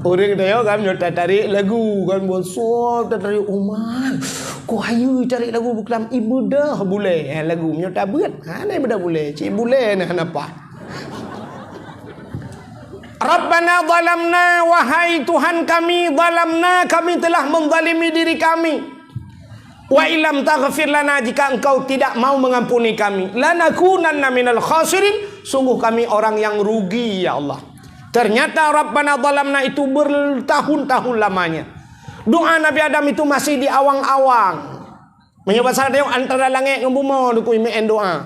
Ureueng tanyoe kan nyoe tatarék lagu kan, bonso tatarék umat. Ko hayeue tarék lagu buklam ibeudôh bulèe, eh, lagu nyoe tabeuet. Hana ibeudôh bulèe, cit bulèe na hana paih. Rabbana zalamna, wahai Tuhan kami, zalamna, kami telah menzalimi diri kami. Wa illam taghfir lana, jika Engkau tidak mau mengampuni kami, lanakunanna minal khasirin, sungguh kami orang yang rugi, ya Allah. Ternyata Rabbana zalamna itu bertahun-tahun lamanya. Doa Nabi Adam itu masih di awang-awang. Meunyoe basa tanyoe antara langét ngon bumoe dukui meu'en doa.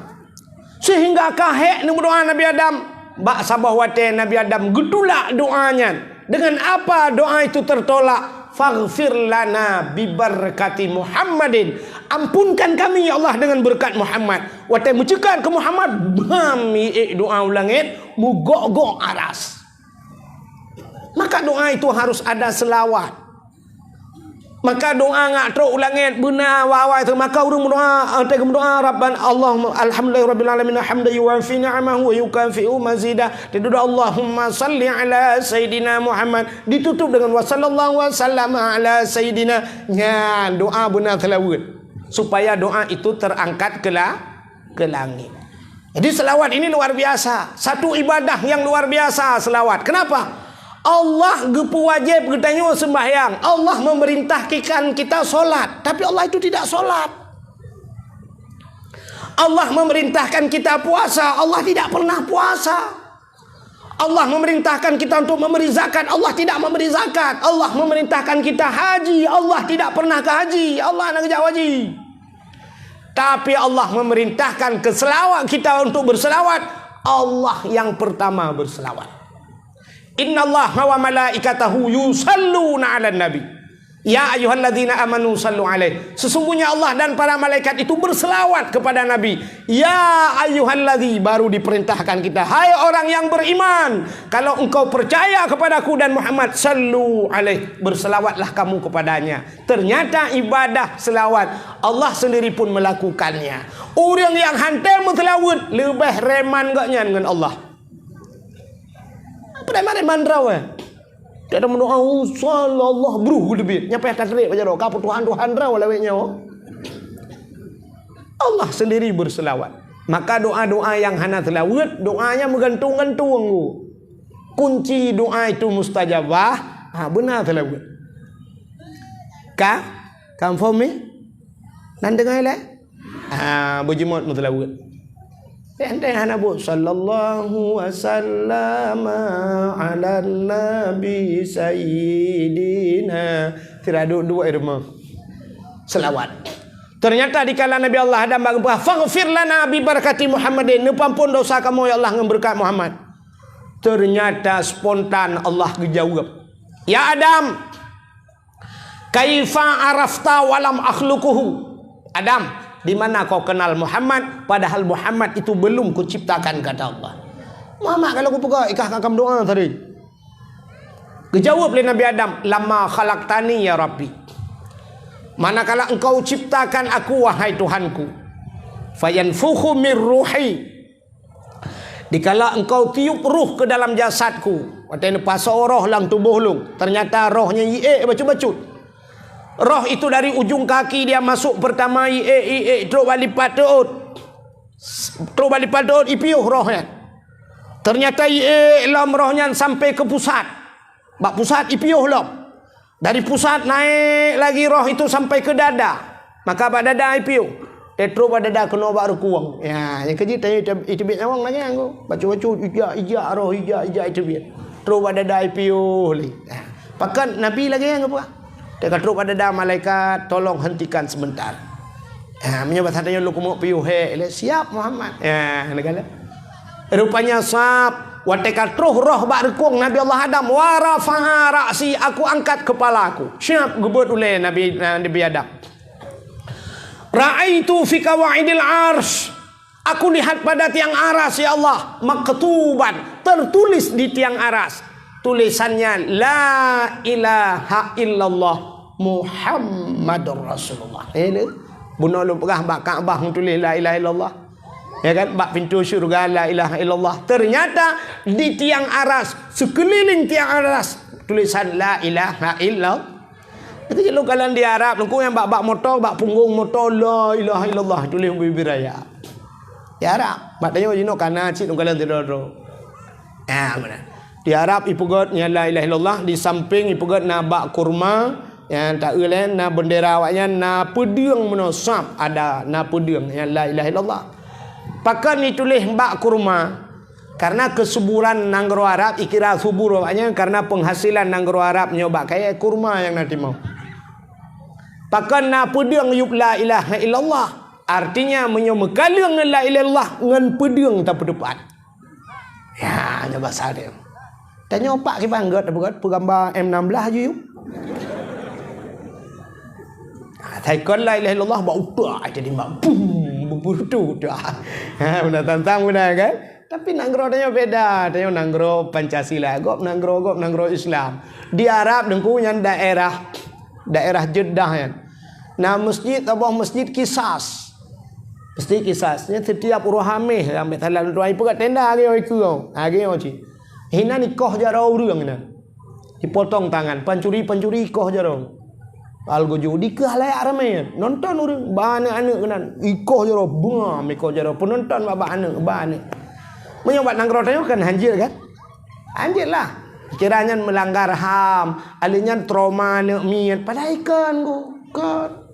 Sehingga ka hék neumeudoa Nabi Adam. Bak saboh watèe Nabi Adam geutulak doa nyan. Dengan apa doa itu tertolak? "Faghfir lana bibarakati Muhammadin." Ampunkan kami, ya Allah, dengan berkat Muhammad. Watèe meuceukat keu Muhammad, bam, iék doa u langét, meugok-gok aras. Maka doa itu harus ada selawat. Maka doa ngak trok u langét beuna awai-awai tu. Maka ureueng meudoa, eh, teuk meudoa, Rabban-, Allahumma, alhamdulillahirabbil alamin, hamdan yuwafi ni'amahu wa yukafi'u mazida. Teududoe, Allahumma salli ala Sayyidina Muhammad. Ditutup dengan wa sallallahu wa sallama ala Sayyidina. Nyan, doa beuna seulaweuet. Supaya doa itu terangkat ke la-, ke langit. Jadi, selawat ini luar biasa. Satu ibadah yang luar biasa, selawat. Kenapa? Allah geupeuwajéb geutanyoe sembahyang. Allah memerintahkan kita sholat, tapi Allah itu tidak sholat. Allah memerintahkan kita puasa, Allah tidak pernah puasa. Allah memerintahkan kita untuk memberi zakat, Allah tidak memberi zakat. Allah memerintahkan kita haji, Allah tidak pernah ke haji. Allah hana geujak haji. Tapi Allah memerintahkan ke selawat kita untuk berselawat, Allah yang pertama berselawat. Innallaha wa malaikatahu yusalluna 'alan nabi. "Ya ayyuhalladzina amanu sallu alaihi." Sesungguhnya Allah dan para malaikat itu berselawat kepada Nabi. "Ya ayyuhalladzi," baru diperintahkan kita, "Hai orang yang beriman, kalau engkau percaya kepadaku dan Muhammad, sallu alaihi, berselawatlah kamu kepadanya." Ternyata ibadah selawat Allah sendiri pun melakukannya. Ureuëng nyang hana meuseulaweuet leubeh reman gobnyan ngon Allah. Preman-preman droe. Tiada mendoa, "Oh, sallallahu," bruh geuteubiet. Nyan payah tateubiet bak jaroe. Ka peutuhan-tuhan droe lawét nyoe. Allah sendiri berselawat. Maka doa-doa yang hana seulaweuet, doanya meugantung-gantung. Kunci doa itu mustajabah, ha, beuna seulaweuet. Ka? Confirm ni? Nan deungoe lé? Ha, beujeuet meuseulaweuet. Enteng hana buet, "Sallallahu wasallama ala nabi sayyidina." Tira duek-duek irma. Selawat. Ternyata dikala Nabi Allah Adam bak geupeugah, "Faghfir lana bi barakati Muhammadin." Neupeuampon dosa kamoe, ya Allah, ngon beureukat Muhammad. Ternyata spontan Allah geujaweueb, "Ya Adam, kaifa arafta walam akhluquhu?" Adam, di mana kau kenal Muhammad, padahal Muhammad itu belum kuciptakan, kata Allah. Muhammad kalau kupeugah, ikah ka kam doa tadi. Geujaweueb lé Nabi Adam, "Lama khalaqtani ya Rabbi." Manakala engkau ciptakan aku, wahai Tuhanku. Fayanfukhu mir ruhi. Dikala engkau tiup ruh ke dalam jasadku, watée neupasoe roh lam tuboh lôn, ternyata roh nyan iék bacut-bacut. Roh itu dari ujung kaki dia masuk pertama iék, iék, trok bak lipat teuôt. Trok bak lipat teuôt ipiôh roh nyan. Ternyata iék lom roh nyan sampai ke pusat. Bak pusat ipiôh lom. Dari pusat naik lagi roh itu sampai ke dada. Maka bak dada ipiôh. Teutrok bak dada keunoe bak reukueng. Ya, nyang keujeuet tanyoe ita-, iteubiet nyawöng lagée nyan. Bacut-bacut, ijak-ijak roh, ijak-ijak iteubiet. Trok bak dada ipiôh lé. Ya. Pakon Nabi lagée nyan geupeugah. Teuka trok bak dada malaikat, "Tolong hentikan sebentar." Ha, meunyoe basa tanyoe lôn keumeuk piôh hék lé, "Siap, Muhammad." Ya, neukalon. Rupanya sab, watée ka troh roh bak reukueng Nabi Allah Adam, "Wa rafa'a ra'si, aku angkat kepala aku." Siap geubeuet ulée Nabi, Nabi Adam. "Ra'aitu fi qawaidil arsy." Aku lihat pada tiang aras, ya Allah, maktuban, tertulis di tiang aras. Tulisannya, "La ilaha illallah Muhammadur Rasulullah." Eh, ni. Bunoe lôn peugah bak Ka'bah tuléh la ilaha illallah. Ya kan? Bak pintoe syurga la ilaha illallah. Ternyata di tiang aras, sekeliling tiang aras, tulisan la ilaha illallah. Tapi lôn kalon di Arab, lôn kuyang bak, bak moto, bak punggong moto, la ilaha illallah, tuléh bibir raya. Di Arab, bak tanyoe jinoe kana cit lôn kalon sidroe-droe. Ah, beuna. Di Arab ipeugét nyan la ilaha illallah, di samping ipeugét na bak kurma, nyang taeu lé na bendera awaknyan, na peudeueng meunoe sab ada, na peudeueng nyan la ilaha illallah. Pakon ituléh bak kurma? Karena keusuburan nanggroe Arab, ikira subur awaknyan karena penghasilan nanggroe Arab nyoe bak kayée kurma nyang na timoh. Pakon na peudeueng yup la ilaha illallah? Artinya meunyoe meukaleueng ngon la ilaha illallah ngon peudeueng tapeuteupat. Ya, nyoe basa dia. Tanyoe pak kiban gét, apa gét, peugamba M enam belas aju yup. Ha, taikon la ilaha illallah bak utak jadi mak. Bum, beubeutôi utak. Ha, beuna tantang beuna kan? Tapi nanggroe tanyoe beda. Tanyoe nanggroe Pancasila, gob nanggroe, gob nanggroe Islam. Di Arab teungku nyan daerah, daerah Jeddah nyan. Na masjid, saboh masjid Kisas. Masjid Kisas. Nyan setiap uroe Hamis, ambek salat lôn tuan, ipeugét tenda lagée nyoe ikeue. Lagée nyoe cit. Hinan ikoh jaroe ureuëng hinan. Ipotong tangan, pancuri-pancuri ikoh jaroe. Algojo dikeue halayak ramé. Nonton ureuëng, ba aneuëk-aneuëk keunan. Ikoh jaroe, bam ikoh jaroe. Peunonton bak, bak aneuëk, ba aneuëk. Meunyoe bak nanggroe tanyoe kan hanjeuet kan? Hanjeuet lah. Kira nyan meulanggar ham, aleuh nyan trauma aneuëk miet. Padahai kon, kon.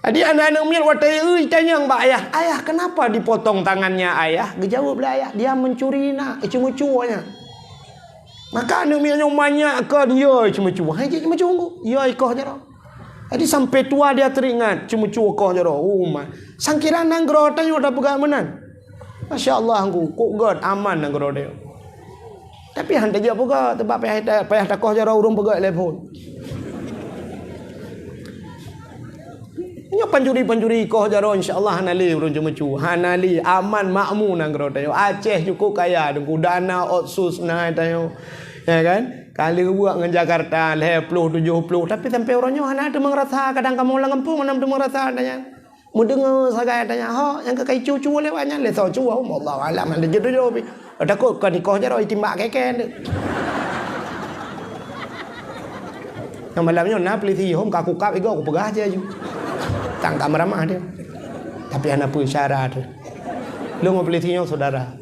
Jadi aneuëk-aneuëk miet watée eu itanyong bak ayah, "Ayah, kenapa dipotong tangannya, Ayah?" Geujaweueb lé ayah, "Dia mencuri, Nak, iceumeucue nyan." Maka aneuëk miet nyoe manyak keu dia iceumeucue. Hai, cit ceumeucue, ya ikoh jaroe. Jadi sampai tua dia teringat ceumeucue ikoh jaroe. Oh, ma. Sangkira nanggroe tanyoe tapeugah meunan. Masya Allah, ngku, kok gét aman nanggroe tanyoe. Tapi han tajak peugah, teuma payah ta-, payah takoh jaroe ureuëng peugah lé phon. Nyoe pancuri-pancuri koh jaroe, insya Allah hana lé ureueng ceumeucue. Hana lé, aman makmu nanggroe tanyoe. Aceh cukup kaya, Teungku, dana otsus na tanyoe. Ya kan? Ka lheueh buet ngon Jakarta, lhèe ploh, tujoh ploh. Tapi sampai uroe nyoe hana teumeung rasa, kadang kamoe lam gampông hana teumeung rasa tanyoe. Meudeungoe sagai tanyoe, ho, nyang ka icu-cu lewat nyan, lé soe cue, wallahu alam, hana jeuet tujoh pi. Takot kon ikoh jaroe itimbak kèe-kèe tu. Nyang malam nyoe na polisi hom ka kukab igoe kupeugah aja ju. Tang ka meuramah dia. Tapi hana peue syarat tu. Lôn ngon polisi nyoe saudara.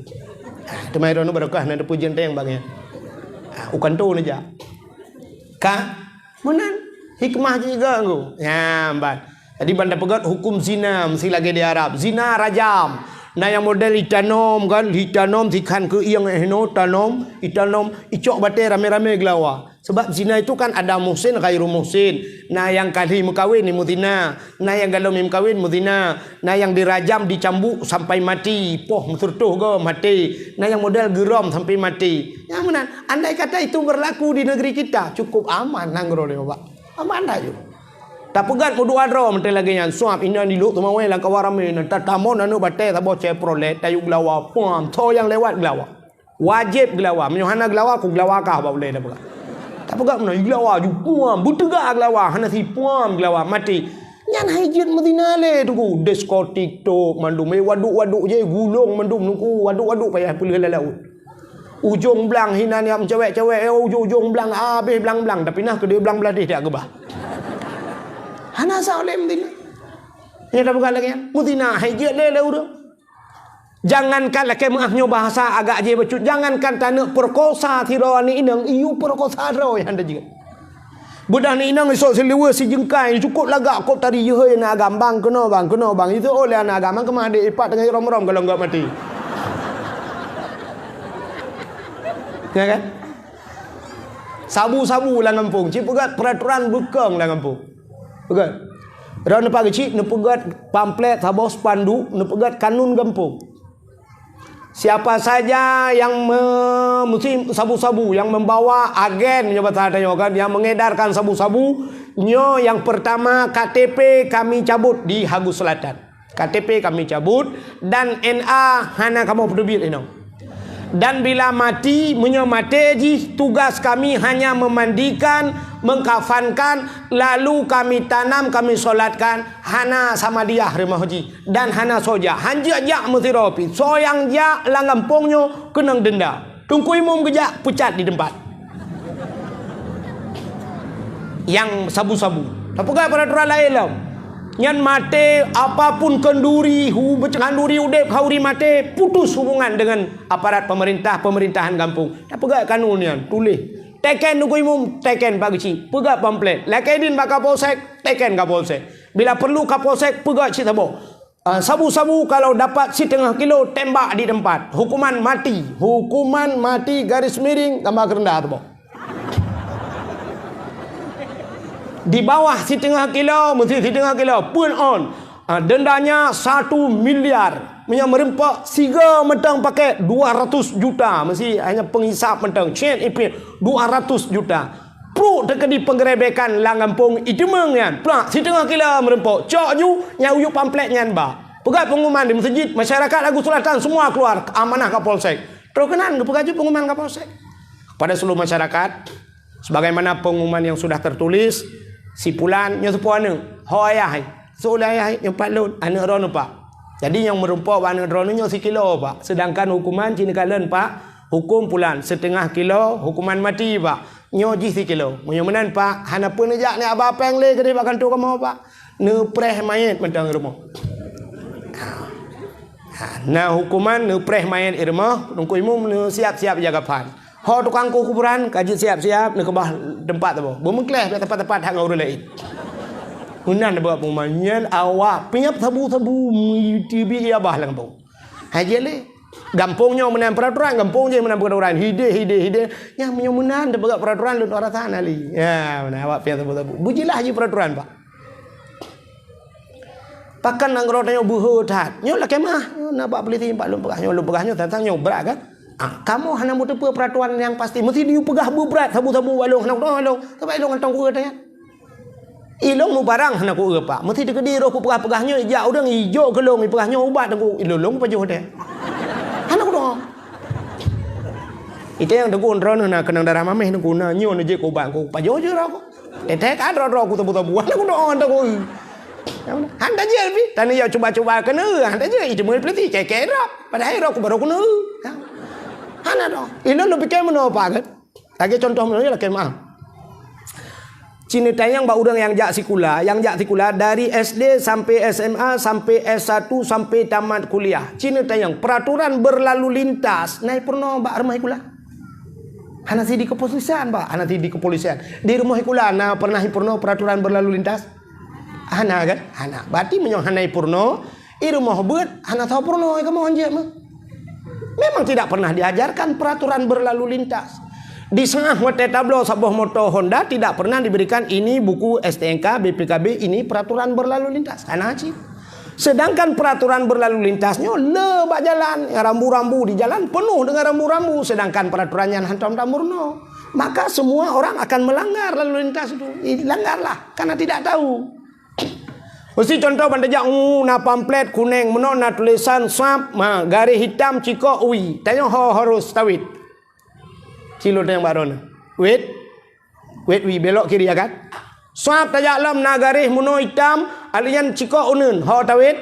Ah, teuma droeneuh barokah na teupeu jeunteng bak nyan. Ah, u kanto neujak. Ka meunan hikmah jih ganggu. Nyan ban. Jadi ban tapeugöt hukum zina meusi lagèe di Arab. Zina rajam. Na nyang model itanom kan, itanom sikhan keu ieng eh no tanom, itanom icok batèe ramé-ramé geulawa. Sebab zina itu kan ada muhsin, ghairu muhsin. Na nyang kali meukawen ni muzina, na nyang galom meukawen muzina, na nyang dirajam dicambuk sampai mati, poh meuseureutoh goe mati, na nyang model geurom sampai mati. Nyang meunan, andai kata itu berlaku di negeri kita, cukup aman nanggroe nyoe, Pak. Aman dah ju. Tapeugöt meudua droe meuntèe lagèe nyan, suap inan di lhok teumawai lam kawan ramé, na tatamon aneuk batèe saboh Chevrolet, tayue geulawa, puam, soe nyang lewat geulawa. Wajéb geulawa, meunyoe hana geulawa, kugeulawa kah bak ulèe tapeugah. Tapeugah meunan, geulawa ju puam, beuteuga geulawa, hana si puam geulawa, maté. Nyan hai jeuet meuzina lé Teungku, diskotik tok mandum, eh, waduk-waduk jih gulong mandum Teungku, waduk-waduk payah peuleueh lam laôt. Ujong blang hinan nyang meucawèk-cawèk, eh, ujong-ujong blang, habéh blang-blang, tapi na keudéh blang bladéh dak geubah. Hana sa ulèe meuzina. Nyan tapeugah lagèe nyan, meuzina hai jeuet lé lé ureueng. Jangankan lakèe meu'ah nyoe bahasa agak jih bacut, jangankan taneuk peurekosa sidroe aneuk inong, iyue peurekosa droe nyang tajeuet. Beudah aneuk inong isok siluweue sijeungkai, cukôp lagak kôp tari jeuhôi aneuk agam, "Bang, keunoe bang, keunoe bang." Itu oleh aneuk agam, "Keumah adék ipat teungoh irôm-rôm golom gak maté." Ya kan? Sabu-sabu lam gampông, cit peugöt peraturan beukong lam gampông. Peugöt. Droe neupak geuchik, neupeugöt pamflet saboh spanduk, neupeugöt kanun gampông. Siapa saja yang me-, mesti sabu-sabu, yang membawa agen, nyoe bahasa tanyoe kan, yang mengedarkan sabu-sabu, nyoe yang pertama K T P kami cabut di Hagus Selatan. K T P kami cabut dan N A hana kamoe peuteubiet inong. Dan bila mati, meunyoe maté jih, tugas kami hanya memandikan, mengkafankan, lalu kami tanam, kami solatkan, hana samadiah rumoh jih dan hana soe jak. Han jeuet jak meusidroe pih. Soe nyang jak lam gampông nyoe keunong denda. Teungku Imum geujak, peucat di teumpat. Nyang sabu-sabu. Tapeugah peraturan laén lom. Nyan maté, apapun khanduri, hu-, khanduri udép, khanduri maté, putus hubungan dengan aparat pemerintah, pemerintahan gampông. Tapeugah kanun nyan, tuléh. Teken Teungku Imum, teken Pak Geuchik. Peugah pamflet. Lakèe idin bak Kapolsek, teken Kapolsek. Bila perlu Kapolsek, peugah cit saboh. Ah, sabu-sabu kalau dapat setengah kilo, tembak di tempat. Hukuman mati. Hukuman mati garis miring, gambar keureundah tu, boh. Di bawah setengah kilo, mesti setengah kilo. Pun on. Ah, dendanya satu miliar. Meunyoe meureumpok sigoe mantong pakèt dua ratus juta. Mesti hanya penghisap mantong. Cit ipit dua ratus juta. Pruet teukeudi penggerebekan lam gampông iteumeung nyan. Plak, siteungoh kilo meureumpok. Cok ju, nyang uyuek pamflet nyan ba. Peugah pengumuman di meuseujid, masyarakat Hagus Selatan semua keluar, amanah Kapolsek. Trok keunan geupeugah ju pengumuman Kapolsek. Kepada seluruh masyarakat, sebagaimana pengumuman yang sudah tertulis, si pulan nyoe seupôt aneuk, ho ayah, eh. Soe lé ayah, eh, nyoe pat lôn, aneuk droeneuh, Pak. Jadi nyang meureumpok bak aneuk droeneuh nyoe sikilo, Pak. Sedangkan hukuman cit neukalon, Pak, hukum pulan, setengah kilo, hukuman mati, Pak. Nyoe jih sikilo. Meunyoe meunan, Pak, hana peue neujak neuaba péng lé keudéh bak kantô kamoe, Pak. Neupreh manyét mantong i rumoh. Ha, na hukuman neupreh manyét i rumoh, Teungku Imum neusiap-siap ija kafan. Ho tukang kuh kuburan, ka jeuet siap-siap, neukeubah teumpat saboh. Beumeukleh bak teumpat-teumpat that ngon ureueng laén. Meunan neubuet pengumuman nyan awak piep sabu-sabu meuteubiet ija bah lam gampông. Hai jeuet lé. Gampông nyoe meunan peraturan, gampông jih meunan peraturan. Hideh, hideh, hideh. Nyang meunyoe meunan teupeugah peraturan lôn rasa hana lé. Ya, meunan awak piep sabu-sabu. Beujeulaih jih peraturan, Pak. Pakon nanggroe tanyoe beuhe that. Nyoe lakèe meu'ah. Nyoe na bak polisi, Pak, lôn peugah nyoe, lôn peugah nyoe teuntang nyoe brat kan? Ah, kamoe hana meuteupeue peraturan nyang pasti. Meusti neuyue peugah beubrat sabu-sabu bak lôn, hana kutoh lôn. Sabab lôn hantom kueu tanyoe. Ilôn mubarang hana ku eu, Pak. Meusti teukeudi roh kupeugah-peugah nyoe, ijak ureuëng ijok keu lôn, ipeugah nyoe ubat, Teungku. Ilôn lôn pajoh teuh. Hana kudoa. Ite nyang Teungku droeneuh na keunong darah mameh, Teungku, na nyoe neujeuet keu ubat, Teungku. Pajoh jeuet roh ku. Teutek ka droe-droe ku tebu-tebu, hana kudoa, Teungku. Han tajeuet pih, tani ya cuba-cuba keuneuk, han tajeuet, iteumé peulisi, cekek droe. Padahai roh ku baru keuneuk. Hana doa. Ilôn lôn pike meunoe, Pak, kan? Lagée contoh meunyoe lakée meuah. Ci neutanyong bak ureuëng nyang jak sikula, nyang jak sikula dari S D sampai S M A, sampai S satu, sampai tamat kuliah. Ci neutanyong, peraturan berlalu lintas na peurunoe bak rumoh sikula? Hana si di kepolisian, Pak, hana si di kepolisian. Di rumoh sikula na pernah peurunoe peraturan berlalu lintas? Hana, kan? Hana. Berarti meunyoe hana peurunoe, i rumoh beuet hana tho peurunoe, kamoe hanjeuet meuh. Memang tidak pernah diajarkan peraturan berlalu lintas. Di seungah watée tabloe saboh moto Honda tidak pernah diberikan ini buku S T N K, B P K B, ini peraturan berlalu lintas. Hana cit. Sedangkan peraturan berlalu lintas nyoe le bak jalan, rambu-rambu di jalan penuh dengan rambu-rambu, sedangkan peraturan nyan hantom tameurunoe. Maka semua orang akan melanggar lalu lintas itu. Langgarlah karena tidak tahu. Meusti contoh ban tajak, uh, na pamflet kuneng, meunoe na tulisan swab, ma, garéh hitam cikok ui. Tanyoe ho harus tawét. Cilot nyang baroe na. Wét. Wét ui, belok kiri, ya kan? Swab tajak lom na garéh meunoe hitam, aleuh nyan cikok uneun. Ho tawét?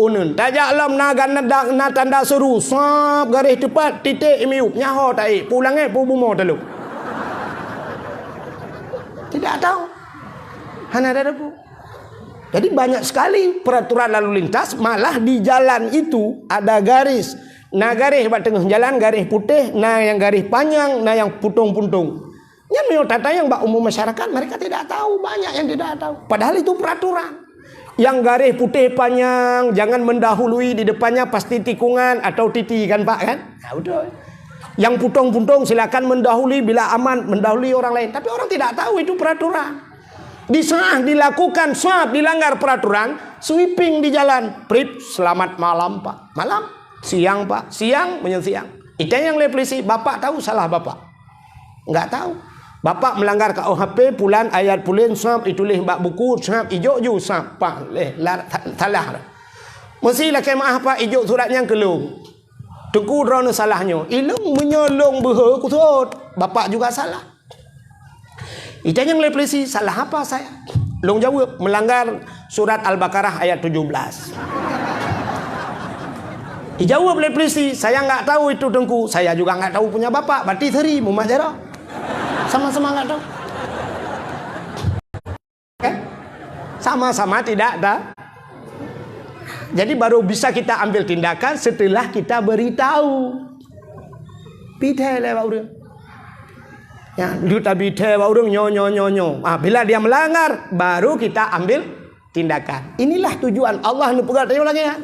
Uneun. Tajak lom na ganda, na tanda seuru, swab garéh teupat, titék i miyueb. Nyan ho taék, pulangé pu bumoe talok. Tidak tahu. Hana ada debu. Jadi banyak sekali peraturan lalu lintas, malah di jalan itu ada garis. Na garéh bak teungoh jalan, garéh putéh, na nyang garéh panyang, na nyang puntông-puntông. Nyan meunyoe tatanyong bak umum masyarakat, mereka tidak tahu, banyak yang tidak tahu. Padahal itu peraturan. Yang garéh putéh panyang, jangan mendahului, di depannya pasti tikungan atau titi, kan, Pak, kan? Nah, betul. Yang puntông-puntông silakan mendahului bila aman, mendahului orang lain. Tapi orang tidak tahu itu peraturan. Di saat dilakukan swab, dilanggar peraturan, sweeping di jalan, prip, selamat malam, Pak. Malam, siang, Pak. Siang, meunyoe siang. Itanyong lé polisi, bapak tahu salah bapak? Enggak tahu. Bapak melanggar K U H P, pulan ayat pulen, swab ituléh bak buku, swab ijok ju, swab, Pak, leh, la-, sa-, salah. Meusti lakée meuah, Pak, ijok surat nyan keu lôn. Teungku, droeneuh salah nyoe. Ilôn meunyoe lôn beuhe kusot, bapak juga salah. Itanyong lé polisi, "Salah apa saya?" Lôn jaweueb, "Melanggar surat Al-Baqarah ayat tujuh belas." Dijaweueb lé polisi, "Saya nggak tahu itu, Teungku. Saya juga nggak tahu punya bapak." Berarti seri mumat jaroe. Sama-sama nggak tahu. Kan? Sama-sama tidak tahu. Jadi baru bisa kita ambil tindakan setelah kita beritahu. Pidai lé bak ureuëng. Ya, lu tabi thée bak ureuëng nyoe, nyoe, nyoe, nyoe. Ah, bila dia melanggar, baru kita ambil tindakan. Inilah tujuan Allah neupeugah tanyoe lagée nyan.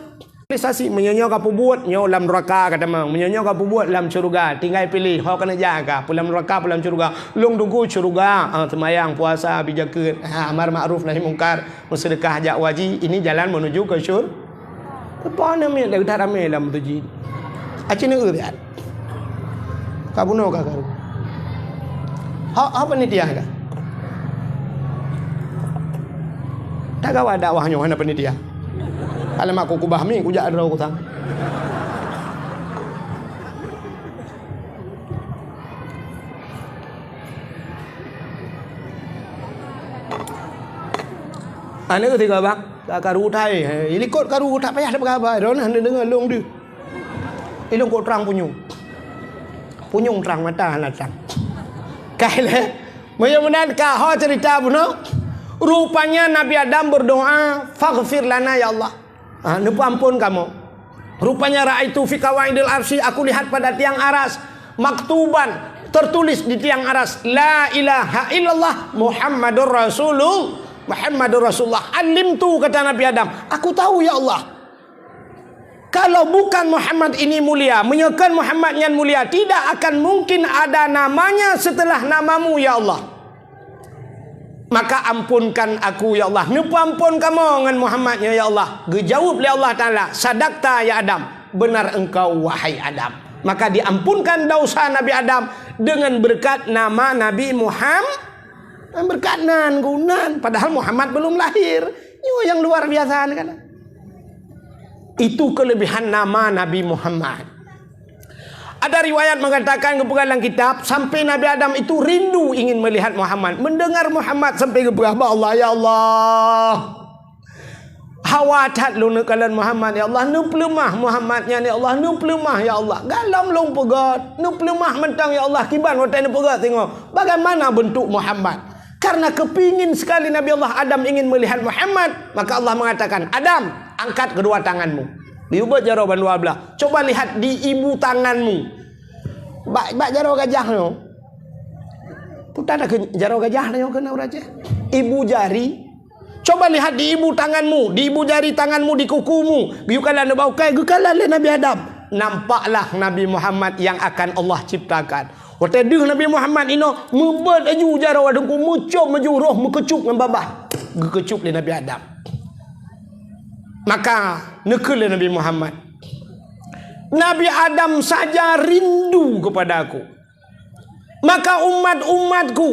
Sasi meunyoe nyoe ka peubuet, nyoe lam neuraka ka tamong. Meunyoe nyoe ka peubuet, lam syeuruga. Tinggai piléh, ho keuneuk jak ka, peue lam neuraka, peue lam syeuruga. Lôn teungku syeuruga, ah, seumayang, puasa, bi jakeuet, ah, amar makruf nahi mungkar, meuseudeukah jak haji. Ini jalan menuju ke syur-, Teupah aneuk miet dah that ramé lam masjid. Aci neueu siat. Ka bunoe ka karu. Ha, ha panitia ka. Tak gawa dakwah nyoe hana panitia. Alamak ku kubah mi kujak droe kusang. Aneuk tiga bang, ka karu utai. Ilikot karu tak payah dah peugah apa. Droeneuh hana deungoe lôn deuh. Ilôn kok trang punyueng. Punyueng trang mata hana trang. Kai lé. Meunyoe meunan ka ho cerita bunoe. Rupanya Nabi Adam berdoa, "Faghfir lana ya Allah." Ah, neupeuampon kamoe. Rupanya ra'aitu fi qawaidil arsy, aku lihat pada tiang aras, maktuban, tertulis di tiang aras, "La ilaha illallah Muhammadur Rasulul-, Muhammadur Rasulullah." "Alimtu," kata Nabi Adam, "aku tahu ya Allah. Kalau bukan Muhammad ini mulia, meunyoe kon Muhammad nyan mulia, tidak akan mungkin ada namanya setelah namamu ya Allah." Maka ampunkan aku, ya Allah. Neupeuampon kamoe ngon Muhammad nyoe, ya Allah. Geujaweueb lé Allah Taala, "Sadaqta ya Adam, benar engkau wahai Adam." Maka diampunkan dosa Nabi Adam dengan berkat nama Nabi Muham-, Kan berkat nan, geunan, padahal Muhammad belum lahir. Nyoe nyang luar biasa ni kan. Itu kelebihan nama Nabi Muhammad. Ada riwayat mengatakan, geupeugah lam kitab, sampai Nabi Adam itu rindu ingin melihat Muhammad. Mendengar Muhammad sampai geupeugah bak Allah, "Ya Allah, hawa that lôn neukalon Muhammad, ya Allah, neupeuleumah Muhammad nyan, ya Allah, neupeuleumah, ya Allah. Galom lôn peugöt, neupeuleumah mantong, ya Allah, kiban watèe neupeugöt singoh. Bagaimana bentuk Muhammad?" Karena kepingin sekali Nabi Allah Adam ingin melihat Muhammad, maka Allah mengatakan, "Adam, angkat kedua tanganmu." Geuyue beuet jaroe bandua blah. "Coba lihat di ibu tanganmu." Bak, bak jaroe gajah nyoe. Peue tan kheun jaroe gajah nyoe kheun ureueng Aceh. Ibu jari. "Coba lihat di ibu tanganmu, di ibu jari tanganmu, di kukumu." Geuyue kalon bak ukèe, geukalon lé Nabi Adam. Nampaklah Nabi Muhammad yang akan Allah ciptakan. Watèe deuh Nabi Muhammad inoe, meubeuet laju jaroe Teungku, meucom laju roh meukeucup ngon babah. Geukeucup lé Nabi Adam. Maka neukheun lé Nabi Muhammad, "Nabi Adam saja rindu kepada aku. Maka umat-umatku,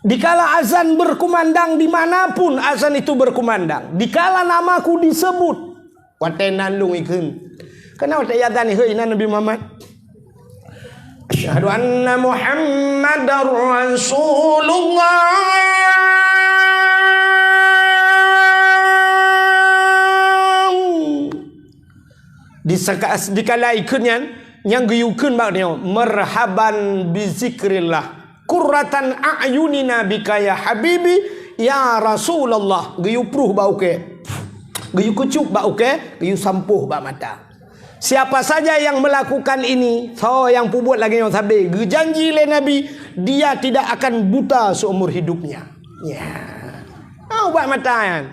dikala azan berkumandang, di mana pun azan itu berkumandang, dikala namaku disebut, watèe nan lôn ikheun." Karena watèe azan ikheun inan Nabi Muhammad. "Asyhadu anna Muhammadar Rasulullah." Di saka-, dikala ikheun nyan, nyang geuyue kheun bak nyoe, "Marhaban bi zikrillah. Qurratan a'yunina bika ya habibi, ya Rasulullah." Geuyue pruh bak ukèe. Geuyue keucup bak ukèe, geuyue sampoh bak mata. Siapa saja yang melakukan ini, soe nyang peubuet lagèe nyoe sabe, geujanji lé Nabi, dia tidak akan buta seumur hidupnya. Ya. Ah, ubat mata nyan.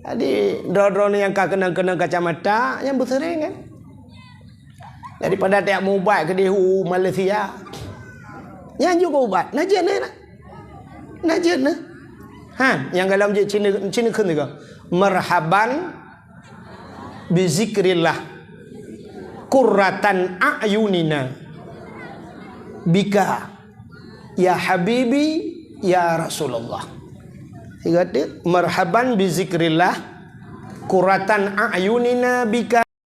Jadi, droe-droe nyang ka keunong-keunong kacamata, nyang beuseuréng kan. Daripada tajak meuubat keudéh u Malaysia. Nyan juga ubat. Na jeuet na. Na jeuet na. Ha, nyang galom jeuet Cina, Cina kheun juga. "Marhaban bi zikrillah. Qurratan a'yunina bika. Ya habibi, ya Rasulullah." Sigoe teuk, "Marhaban bi zikrillah. Qurratan a'yunina bika."